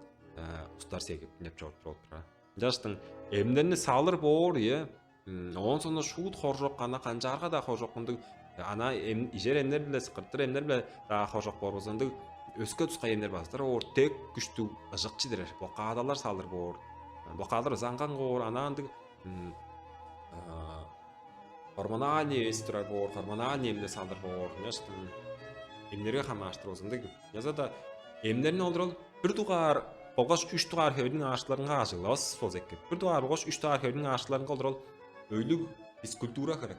устар сегип деп чоруп турар. Ынчаштың эмнерни салыр боор, ийе. Оон соонда шуут хоржок, ана канчаарга-даа хоржок, мындыг ана ижер эмнер-биле, сыкыртыр эмнер-биле-даа хоржок боор болза, ындыг өске тускай эмнер база турар боор, дег күштүг ыжык чидирер, блокадалар салыр боор. Блокадалар ызанган боор, ана ындыг гормональный эвес турар боор, гормональный эмне салыр боор, ынчаштың эмнерге хамаарыштыр болза ындыг. Ынчалза-даа эмнерни олурал бир дугаар болгаш үш дугаар хевирниң аарышкыларынга ажыглавас болза эки. Бир дугаар болгаш үш дугаар хевирниң аарышкыларынга олурал өйлүг физкультура херек.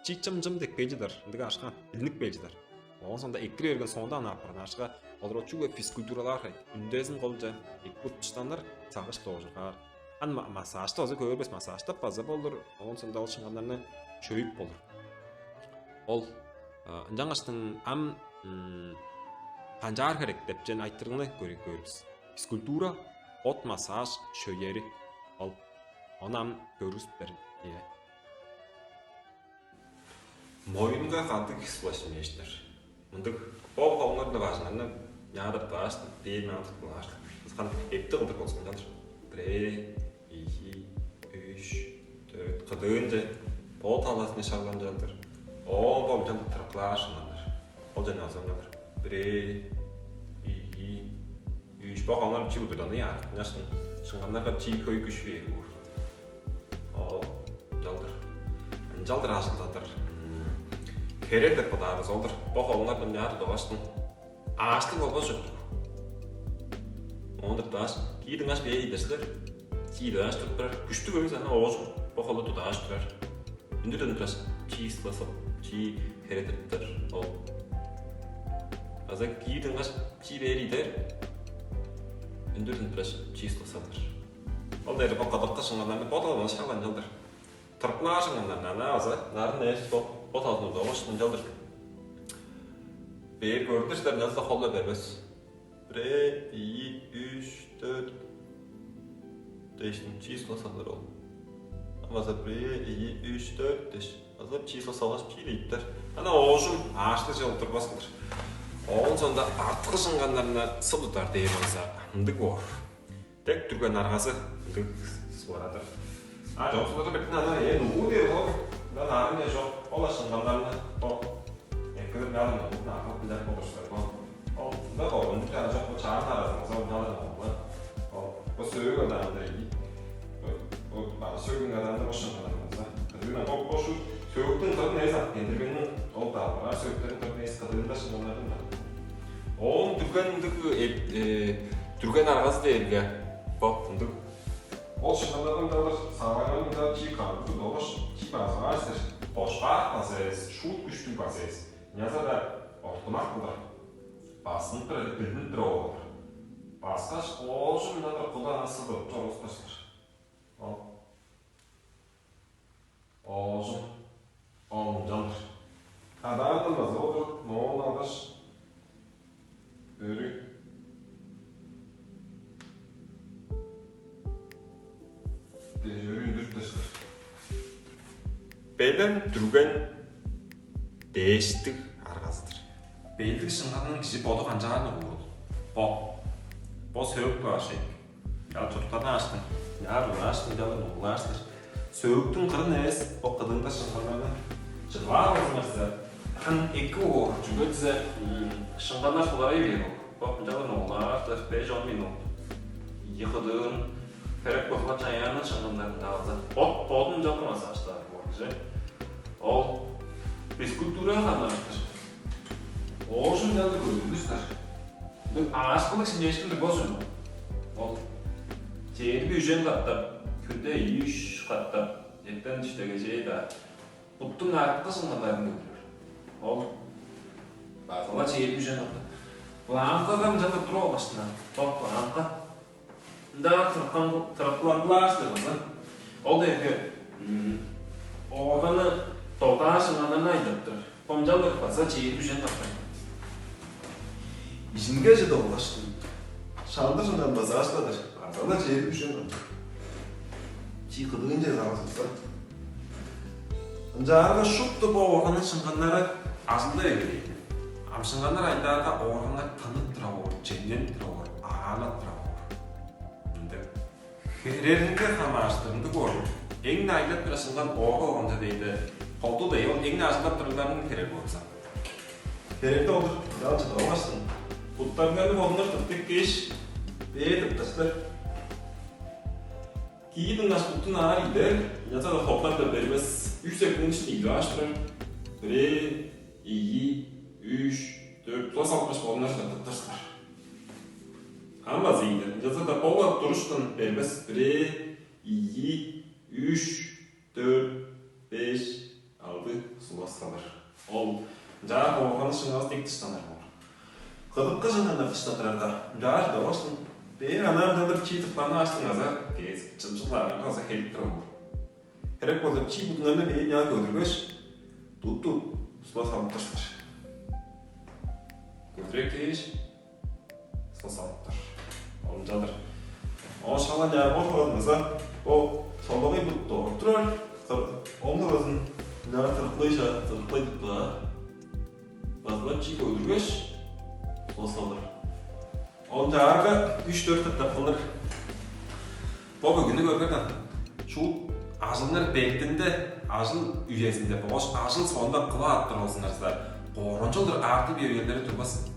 Чиик чым-чым деп бээр чыдар, ындыг аарышкы билинип бээр чыдар. Оон соонда экире берген соонда ана апарган аарышкы олурал чүгле физкультуралаар херек. Үндезин колча эки куттуштаныр, сагыш доожургаар. Ан массажты база көөрбес, массажтап база болур. Оон соонда ол шыңганнарны шөйүп болур. Ол ынчангаштың ам канчаар херек деп чен айтырыгны көрүп көөр бис. Физкультура, от массаж, шөйери. Ол ону ам көргүзүп берин. Ийе. Моюнга кандыг сулаш эмнештер? Мындыг бо холуңарны бажыңарны няадап кааш, бээр маңдык кылгаш, ыскан эпти кылдыр болзуңар. Бирээ, ийи, үш, дөрт, кыдыынче бо талазын шаглан чалдыр. Оон болчан тырыклаар шыңганнар. Ол жана азамнар. Бирээ, ийи, үш, бо холуңар чү удудан ыяар. Няштын шыңганнарга чий хөй күш бээр боор. О, ынчалдыр. Ынчалдыр ажылдадыр. Херек деп бодаарывыс ол-дур. Бо холуңардан чаа тудуп алгаштың, ааштыг болбас чоктуг. Оон тыртааш, киидиңгаш бээр ийдер силер. Чиидиңгаш туруп турар. Күштүг эвес, ана оожум бо холу тудааш турар. Үндүрден тураш, чии сыласып, чии хередиптер ол. Аза киидиңгаш, чии бээр ийдер. Үндүрден тураш, чии сыласадыр. Ол дээрде бо кыдыкка шыңганнарны бодалган шаглан чалдыр. Тырыпкылаар шыңганнарны ана база нарын эвес бо бо талдын удугуш ынчалдыр. Бээр көрдүр силер, ынчалза холла бербес. Бирээ, ийи, үш, дөрт дээштиң число салыр ол. Ам база бирээ, ийи, үш, дөрт дээш, база число салгаш чиилейиптер. Ана оожум ааштыже олдурбас кылдыр. Оон соонда арткы шыңганнарны сыл тудар дээр болза, ындыг боор. Дег дүрген аргазы ындыг сугурадыр. А чок суларда биртин ана ээн угуу дээр ол. Ындан аарынче чок. Ол ашынганнарны бо эккелер мялын угуун аргап билер болур силер бо. Ол ында бо ындыг чана чок бо чаан аразыңыза уналар оңгула. Ол бо сөөгү ана ында ийи. Бо бо сөөгүн адаанда бо шыңганнарыңыза. Кыдыына бо бо шу сөөгүттүң кырын эс ат кендиргенин ол да бар. Сөөгүттерин кырын эс кыдыында шыңганнарын бар. Оон дүрген ындыг, э, э, дүрген аргазы дээрге, бо ындыг. Ол шынганнардан дылыр саваңарның даа чи кандыг довуш, чи базгаар сер. Кошпаак база эвес, шуут күштүг база эвес. Ынчалза-даа ортумак кылдыр. Басынып турар, билдинип тур оолар. Баскаш, оожум ынчалдыр куду аңаа сыдырып чорууптар силер. Ол оожум, ол ынчалдыр. Адаандан база олуруп, моон алгаш, өрү дээш өрү үндүрүп таштыр. Белен дүрген дээштиг аргазы-дыр. Белдиг шыңганның кижи боду канчаарны уурул. Бо. Бо сөөк баар шег. Чаа, чурттанааштың, чаа, чурааштың, чалыр угулаашсыр. Сөөктүң кырын эвес, бо кыдыында шыңганнарны чыдып аар болзуңарза, хан эки боор, чүге дизе, м, шыңганнар суларай бээр ол. Бо ынчалыр угулаашсыр, беш-он минут. Ийи кыдыын, херек болза, чаяанның шыңганнарын-даа алза, бот бодун ынчалыр массажтаар боор кижи. Ол физкультурага хамаарыштыр. Оожум ынчалдыр көдүрлүстер. Ындыг аарышкылыг шимчээшкин-дир бо чүве. Ол чээрби үжен катап, хүнде ийи-үш катап, эртен-дүштегежээ-даа буттуң арткы шыңганнарын көдүрер. Ол база-ла чээрби үжен катап. Планкага ынчалдыр туруп алгаштың, бо планка. Ында тырыпкан, тырыпкыландылаар силер база. Ол дээрге, м, оорганы догдаар шыңганнарны айдап турар. Бо ынчалдыр база чээрби үжен катап. Ижинге чыдып алгаштың, шалдыр шыңган база аштадыр. База-ла чээрби үжен катап. Чи кыдыынче сагыжыкса. Ынчаарга шупту бо оорганның шыңганнары ажылдай берген. Ам шыңганнар айдаарга оорганнар тынып тура боор, чемненип тура боор, аарлап тура боор. Ындыг. Хереринге хамаарыштыр ындыг боор. Эң-не айлап турар шыңган оорга болганда дээди, колду дей, ол эң-не ажылдап турарларның херер болза. Херекте олур, ынчалчы долгаштың. Буттарыңарны бодуңар тыртып кээш, бээр тыртыштыр. Кии дыңнаш буттун аар ийдер, ынчалза-даа хоптап-даа бербес. Үш секунд иште ийдип аш турар. Бирээ, ийи, үш, дөрт, тула салыпкаш болуңар шыдаттыптар силер. Ам база ийдер, ынчалза-даа бо-ла туруштан бербес. Бирээ, ийи, үш, дөрт, беш, алды, сугас салыр. Ол ынчаар оорганы шыңавыс дег дыштанар боор. Кыдыкка шыңнанар дыштандырарда, ынчаар доваштың. Бээр анаан чалдыр чиитип каан ааштың аза кээс чымчылаарынга аза хелип турар боор. Херек болза, чи будуңарны бээр няа көдүргеш, тут-тут, сугас салып турсуңар. Көдүрек дээш, сос алыптар. Ол ынчалдыр. Оон шала чаа бо шууралдаза, бо солагай бутту оруктурар, ону базын ынчаар тырыклайжа, тырыклай тыптаар. Базылап чип өдүргеш, сос алыр. Ол чаарга үш-дөрт катап кылыр. Бо бүгүнү көргерден. Шуут ажылыңар бетинде, ажыл үезинде болгаш ажыл соонда кылаап тургузуңарза, корончулдур аартып бергеннери турбас.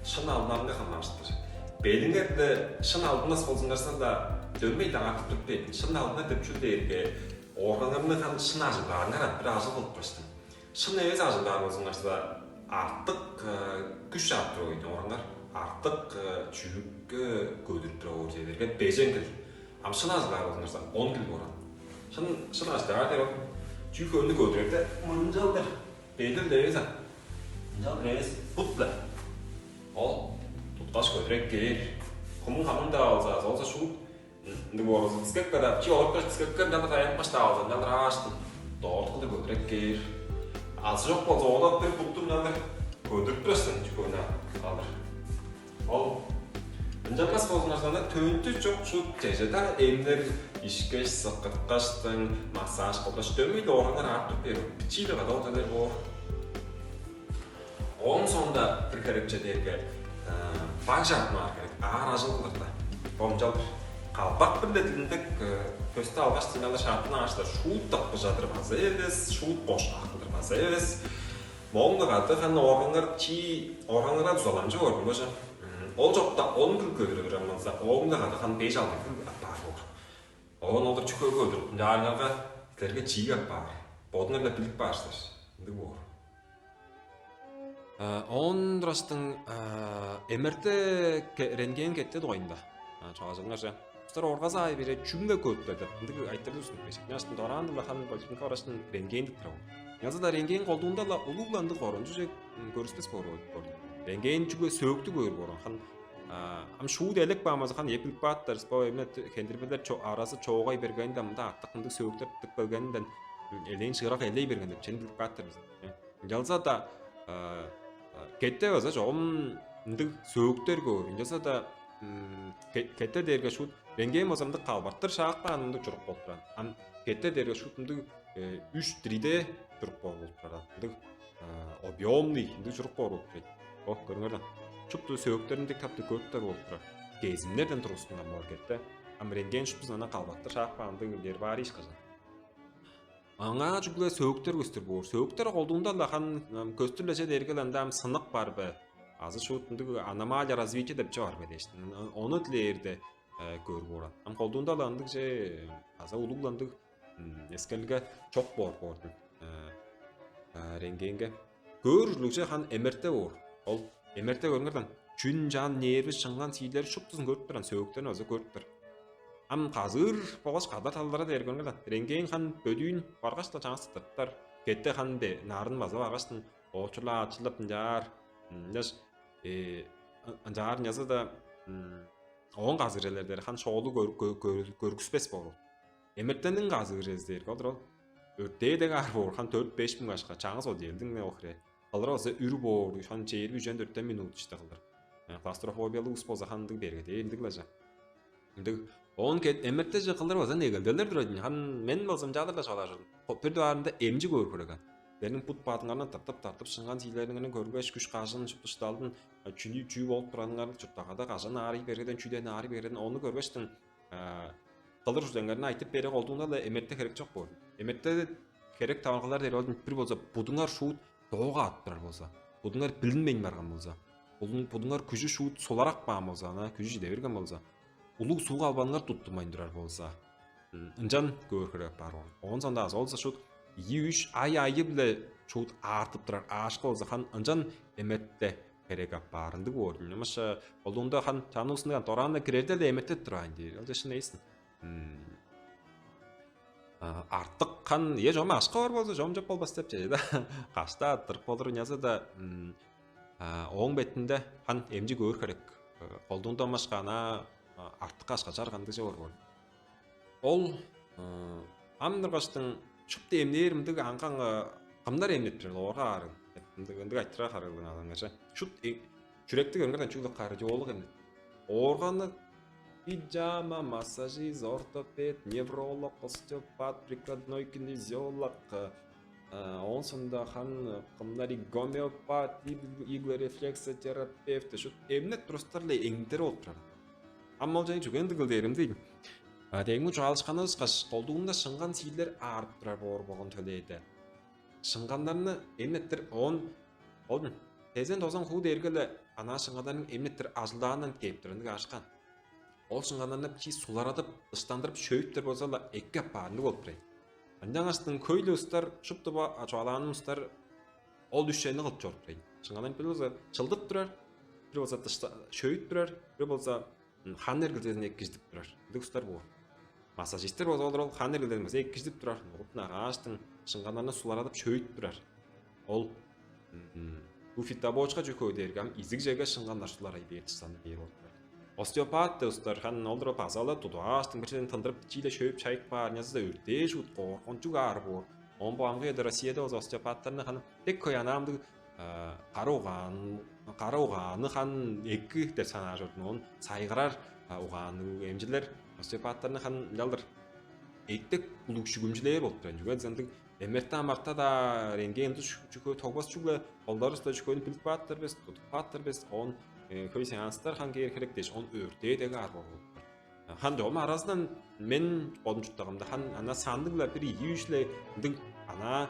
Шын албанга хамаарыштыр. Белиңерде шын албынас болзуңарза-даа, дөмей-даа артып туруп бээр. Шын албынар деп чүл дээрге, органыңарны шын ажыглаарыңар ат бир ажыл кылып каштың. Шын эвес ажыглаар болзуңарза, артык күш чаап туруп ойнап ораңар, артык чүъкке көдүрүп туруп оор чедерге бежен кил. Ам шын ажыглаар болзуңарза, он кил бооран. Шын шын ажыглаар деп чүък өнү көдүрерде мынчалдыр бедир девес ам. Мынчалдыр эвес, бут-ла. Ол туткаш көдүрек кээр. Хумун хамын-даа алза, солза шуут ындыг боорузу дискек када чи олурупкаш дискекке ынчалдыр даянып каштаалза, ынчалдыр ааштын дорт кылдыр көдүреп кээр. Азы чок болза, оодап бир буттур ынчалдыр көдүрүп турарсың, чүгөөнү алыр. Ол ынчангас болзуңарза, ана төөнтү чок шут чеже-даа эмнер ишкеш, сыкырткаштың, массаж кылгаш, дөмей-ле ораңар аарып туруп бээр. Бичии-ле када ол чедер боор. Ооң соонда бир херекче дээрге, э, баг чаап маар херек, аар ажыл кылырда. Бо ынчалдыр калбак-биле дилиндек, э, көстү алгаш, дыңналы шаартын ааштар шуут тыпкыжадыр база эвес, шуут кошкак кылдыр база эвес. Моңну кады ханы оргаңар чи оргаңарга дузаламчы боор божа. Ол чокта он кил көдүрүп турар болза, оомда кады ханы беш алды кил аппаар боор. Оон олар чү көөгө көдүрүп, ынчаарыңарга силерге чиик аппаар. Бодуңар-ла билип каар силер. Ындыг боор. Оон тураштың МРТ, рентген, кетте дугайында чугаалажыңарже. Улустар оргазы аай бере чүңге көрүптер деп ындыг айтырыг турзун. Бешиктен аштын дораан-дыла хан поликлиника бараштың рентген деп турар. Ынчалза-даа рентген колдуунда-ла улуг-ла ындыг коргунчуже көрүспес боор болду. Рентген чүгле сөөктү көөр боор хан. Ам шуут элек баамазы хан эп билип кааттар. Бо эмне хендирбелер аразы чоогай бергенинде мында артык ындыг сөөктер тып келгенинден элээн шыырак элей берген деп чен билип кааттар бис. Ынчалза-даа кетте база чогум ындыг сөөктер көөр. Ынчалза-даа кетте дээрге шуут рентген база ындыг калбартыр шаап каан ындыг чурук болуп турар. Ам кетте дээрге шуут ындыг үш три дэ чурук болуп турар. Ындыг объемный ындыг чурук боор болуп турар. О, көрүңер даан. Шупту сөөктерин дег таптыг көрүптер болуп турар. Кезимнерден тургустунган боор кетте. Ам рентген шуптузун ана калбартыр шаап каан ындыг бери баар ийиш кажан. Аңаа чүгле сөөктер көстүр боор. Сөөктер колдуунда-ла хан көстүр-ле че дээрге-ле ында ам сынык бар бе? Азы шуут ындыг аномалия развития деп че бар бе дээштиң. Ону дилээрде көөр бооран. Ам колдуунда-ла ындыг че аза улуг-ла ындыг эскелге чок боор боордун. Рентгенге көөр ужурлугже хан МРТ боор. Ол МРТ көрүңерден чүн чаан нерви шыңган сиирлери шуптузун көрүп туран, сөөктерин база көрүп тур. Ам казыыр болгаш кадар талдара дээр көрүңерден рентген хан бөдүүн баргаш-ла чаңгыс тыртар. Кетте хан бе нарын база баргаштын оочула ачылып ынчаар ынчаш ынчаар ынчазы-да оон казыыр элердер хан шоолу көргүспес боор. МРТ-ниң казыыр эзерге олдур ол өртээ дег аар боор хан төрт-беш муң ашка чаңгыс ол диэлдиң не охре. Кылыр база үр боор хан чээрби үжен дөртен минут иште кылыр. Клаустрофобиялыг ус болза хандыг берге дээлдиглежа. Ындыг оон кет МРТ-же кылыр база негелделер турар хан мен болзам чаалар да чалаажырдым. Бир дугаарында эмчи көөр көреген. Силерниң бут баадыңарны тыртып-тартып шыңган сиилериңерни көргеш күш кажын шуптушталдын чүнү чүү болуп турганыңар чурттагада кажан аарый бергеден чүүден аарый бергеден ону көргештиң кылыр ужурлуңарны айтып бере колдуунда-ла эмерте херек чок боор. Эмерте херек таваргылар дээр ол бир болза будуңар шуут доога ап турар болза, будуңар билинмейн барган болза, будуңар күжү шуут суларак баан болза, ана күжү чиде берген болза, улуг сууг албаныңар туттунмайн турар болза, ынчан көөр херек бар ол. Оон сондаа ол шуут ийи-үш ай айы-биле шуут аартып турар аашкы болза, хан ынчан эметте херек апаар ындыг боор. Ынчамаш болуунда хан чанывысындан дораан-на кирерде-ле эметте турайн дээр. Ол шын эйсин. Артык хан е чома ашка бар болза, чом чоп болбас деп чеже да. Кашта аттырып болур ынязы да ооң бетинде хан эмчи көөр херек. Колдуунда омашка анаа артык ашка чаргандыг чор боор. Ол ам ыныргаштың шупту эмнээр ындыг аңгаңы кымнар эмнеп турар оорга аарыг деп ындыг ындыг айтырар харыылыг алыңарже. Шут чүректиг өңгөрдөн чүглү кардиолог эмнеп. Оорганы пижама, массажист, ортопед, невролог, остеопат, прикладной кинезиолог, оон сондо хан кымнар гомеопат, иглорефлексотерапевт, шут эмнеп турустар-ла эңдере олуптурар. Ам ол чайын чүген дыгыл дээримди. Деңги чугаалышканы ышкаш, колдуунда шыңган сиирлер аарып турар боор болгон төлээде. Шыңганнарны эмнеттир оон ол сезен тозан хуу дээрге-ле анаа шыңганнарның эмнеттир ажылдаандан кээп турарынга ашкан. Ол шыңганнарны чи суларадып, дыштандырып шөөйүптер болза-ла эки аппаарынныг болуп турар. Ынчангаштың хөй-ле устар шупту чугаалааным устар ол үш чайны кылып чоруп турар. Шыңганнар бир болза чылдып турар, бир болза дышта шөөйүп турар, бир болза хан эргилдезин эккижидип турар. Ындыг устар боор. Массажистер болза олар ол хан эргилдезин база эккижидип турар. Нугуттун агааштың шыңганнарны суларадып шөөйүп турар. Ол бу фитобочка чүкөө дээрге ам изиг чеге шыңганнар суларай бээр дыштаны бээр болуп турар. Остеопат деп устар хан олдур база-ла тудугааштың бир черин тындырып чииле шөөйүп чайып каар ынчазы өртээ шуут коргунчуг аар боор. Оон бу амгы эде Россияда болза остеопаттарны ханы дег хөй анаамдыг кара угаан кара угааны хан эки деп санаар чордун. Оон сайгарар угаанныг эмчилер остеопаттарны хан ынчалдыр эктек улуг шүгүмчүлээр болуп турар. Чүге дезен ындыг эмерта амарта-даа рентген чүкөө тогбас чүгле олдарывыста чүкөөнү билип кааттар бис, тудуп кааттар бис. Оон хөй сеанстар хан кээр херек дээш, он өртээ дег аар болуп турар. Хан чогум аразындан мен бодум чурттагымда хан ана санныг-ла бир ийи-үш-ле ындыг анаа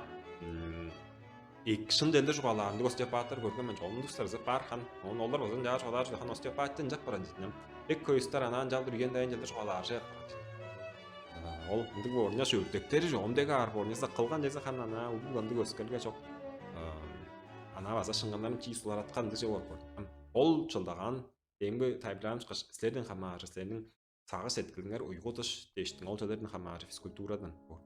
эки шын делдер чугаалаарын ындыг остеопаттар көрген мен чогум ындыг устарзы бар хан. Оон олар база ынчаар чугаалаар чүве хан остеопаттан ынчап баран читинем. Бек көйүстер анаа ынчалдыр үен дайын делдер чугаалаар чыгып баран читинем. Ол ындыг боорунча шөвүртектери чогум дег аар боорунча кылган чезе хан анаа улуг ындыг өскелге чок. Ана база шыңганнарым чиис сулараткан ындыг чүве боор. Ол чылдагаан демги тайылбырлаан ышкаш, силерден хамааржыр, силерниң сагыш сеткилиңер уйгу-дыш дээштиң, ол чүвелерден хамааржыр, физкультурадан боор.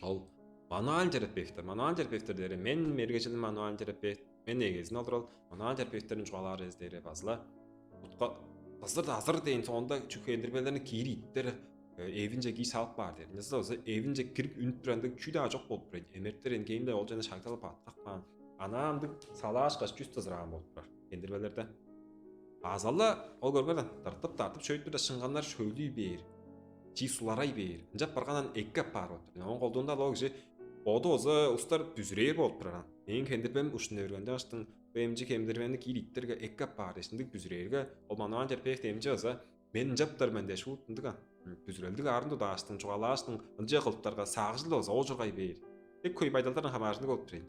Ол мануальный терапевттер, мануальный терапевттер дээрге мен мергежилим мануальный терапевт, мен эгезин олурал мануальный терапевттерин чугаалаар эвес дээрге базыла утка дазыр-дазыр дээн соонда чүхендирбелерни киир иттер эвинче киир салып каар дээр. Ынчалза эвинче кирип үнүп турар ындыг чүү-даа чок болуп турар. Эмертер энгейинде ол чене шагдалып баткак каан. Анаа ындыг салаашкаш чүс дызыраан болуп турар кендирбелерде. База-ла ол көргерден тыртып-тартып шөйүп турда шыңганнар шөйлүй бээр, чип суларай бээр. Ынчап баргандан эки апаар болуп тур. Оон колдуунда ол кижи боду база устар бүзүрээр болуп турар. Мээң кендирбем ушун өргенде аштың бу эмчи кендирбемни киир иттерге эки апаар дээш ындыг бүзүрээрге, ол мануан терапевт эмчи база мен ынчаптар мен дээш уут ындыг бүзүрелдиг арын тудааштың, чугаалааштың, ынча кылыптарга сагыжыл база оожургай бээр. Дег хөй байдалдардан хамааржынныг болуп турайн.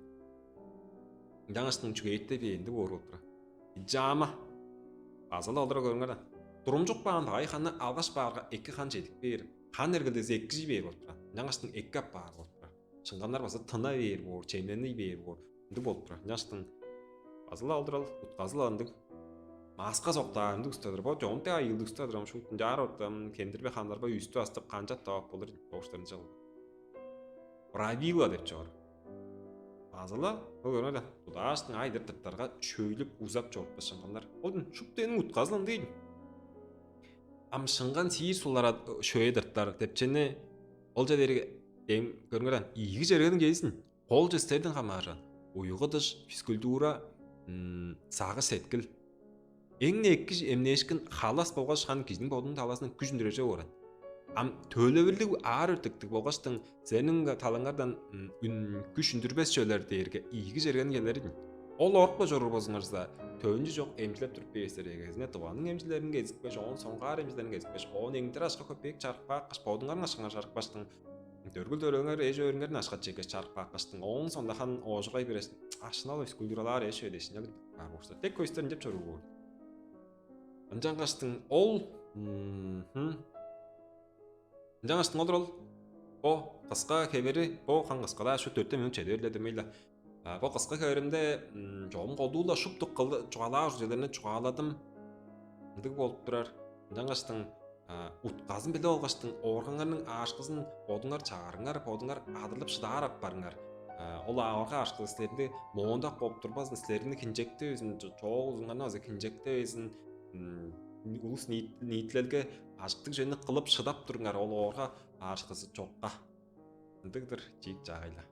Ынчангаштың чүгээттей бээр ындыг боор болуп тура. Ынчаама база-ла олура көрүңер даан. Турумчук баан багай ханны алгаш баарга эки хан чедип бээр, хан эргилдези эккижий бээр болуп тура. Ынчангаштың эки апаар болуп тура. Шыңганнар база тына бээр боор, чемнени бээр боор. Ындыг болуп тура. Ынчангаштың база-ла олурал утказыл ындыг маска соктаар ындыг устадыр. Бо чоон дег айыылдыг устадыр ам шуут ынчаар ортам кендирбе ханнарга үстү астып канчап тавап болур. Доштарынча правила деп чоор. База-ла ол көрүңер даан, тудааштың ай деп тыртарга шөйлүп узап чорупкан шыңганнар. Ол шупту эниң утказыл ындыйын. Ам шыңган сиир сулара шөйе тыртар депчени ол чедери дем көрүңер даан, ийиги чергеден келзин. Кол честерден хамааржан уйгу-дыш, физкультура, сагыш-сеткил. Эң-не эки эмнээшкин халас болгаш хан кижиниң бодунуң талазындан күш үндүрер чүве боор. Ам төлевирлиг аар өртектиг болгаштың сениң талаңардан күш үндүрбес чүвелер дээрге ийиги чергени келер ийин. Ол орупка чоруур болзуңарза, төвүнчү чок эмчилеп туруп бээстер эгезине дыванның эмчилерин кезипкеш, оон соңгаар эмчилерин кезипкеш, оон эңдир ашка көпеек чарып каапкаш, бодуңарның ашкаңар чарыпкаштың дөргүл дөрөңер эш өөрүңерин ашкат чеккеш чарып каапкаштың, оон сондаган оожургай береш ашынал өскүлдүралаар эш өдешине баар болуштар. Дег көстер ынчап чоруур боор. Ынчангаштың ол ынчангаштың олур ол бо кыска хевери, бо кан кыскалаа шу төртте минут чеде берле демейла. Бо кыска хеверимде чогум колдуула шупту кылы чугаалаар ужурлерни чугааладым. Ындыг болуп турар. Ынчангаштың утказын билип алгаштың, ооргаңарның аарышкызын бодуңар чаарыңар, бодуңар адырлып шыдаар аппарыңар. Ол оорга аарышкызы силерни моондак болуп турбазын, силерни хинчектевезин, чоок узуңарны база хинчектевезин, улус ниитилелге ажыктыг чүвени кылып шыдап туруңар, ол оорга аарышкызы чокка. Ындыг-дыр, чиик чаагай-ла.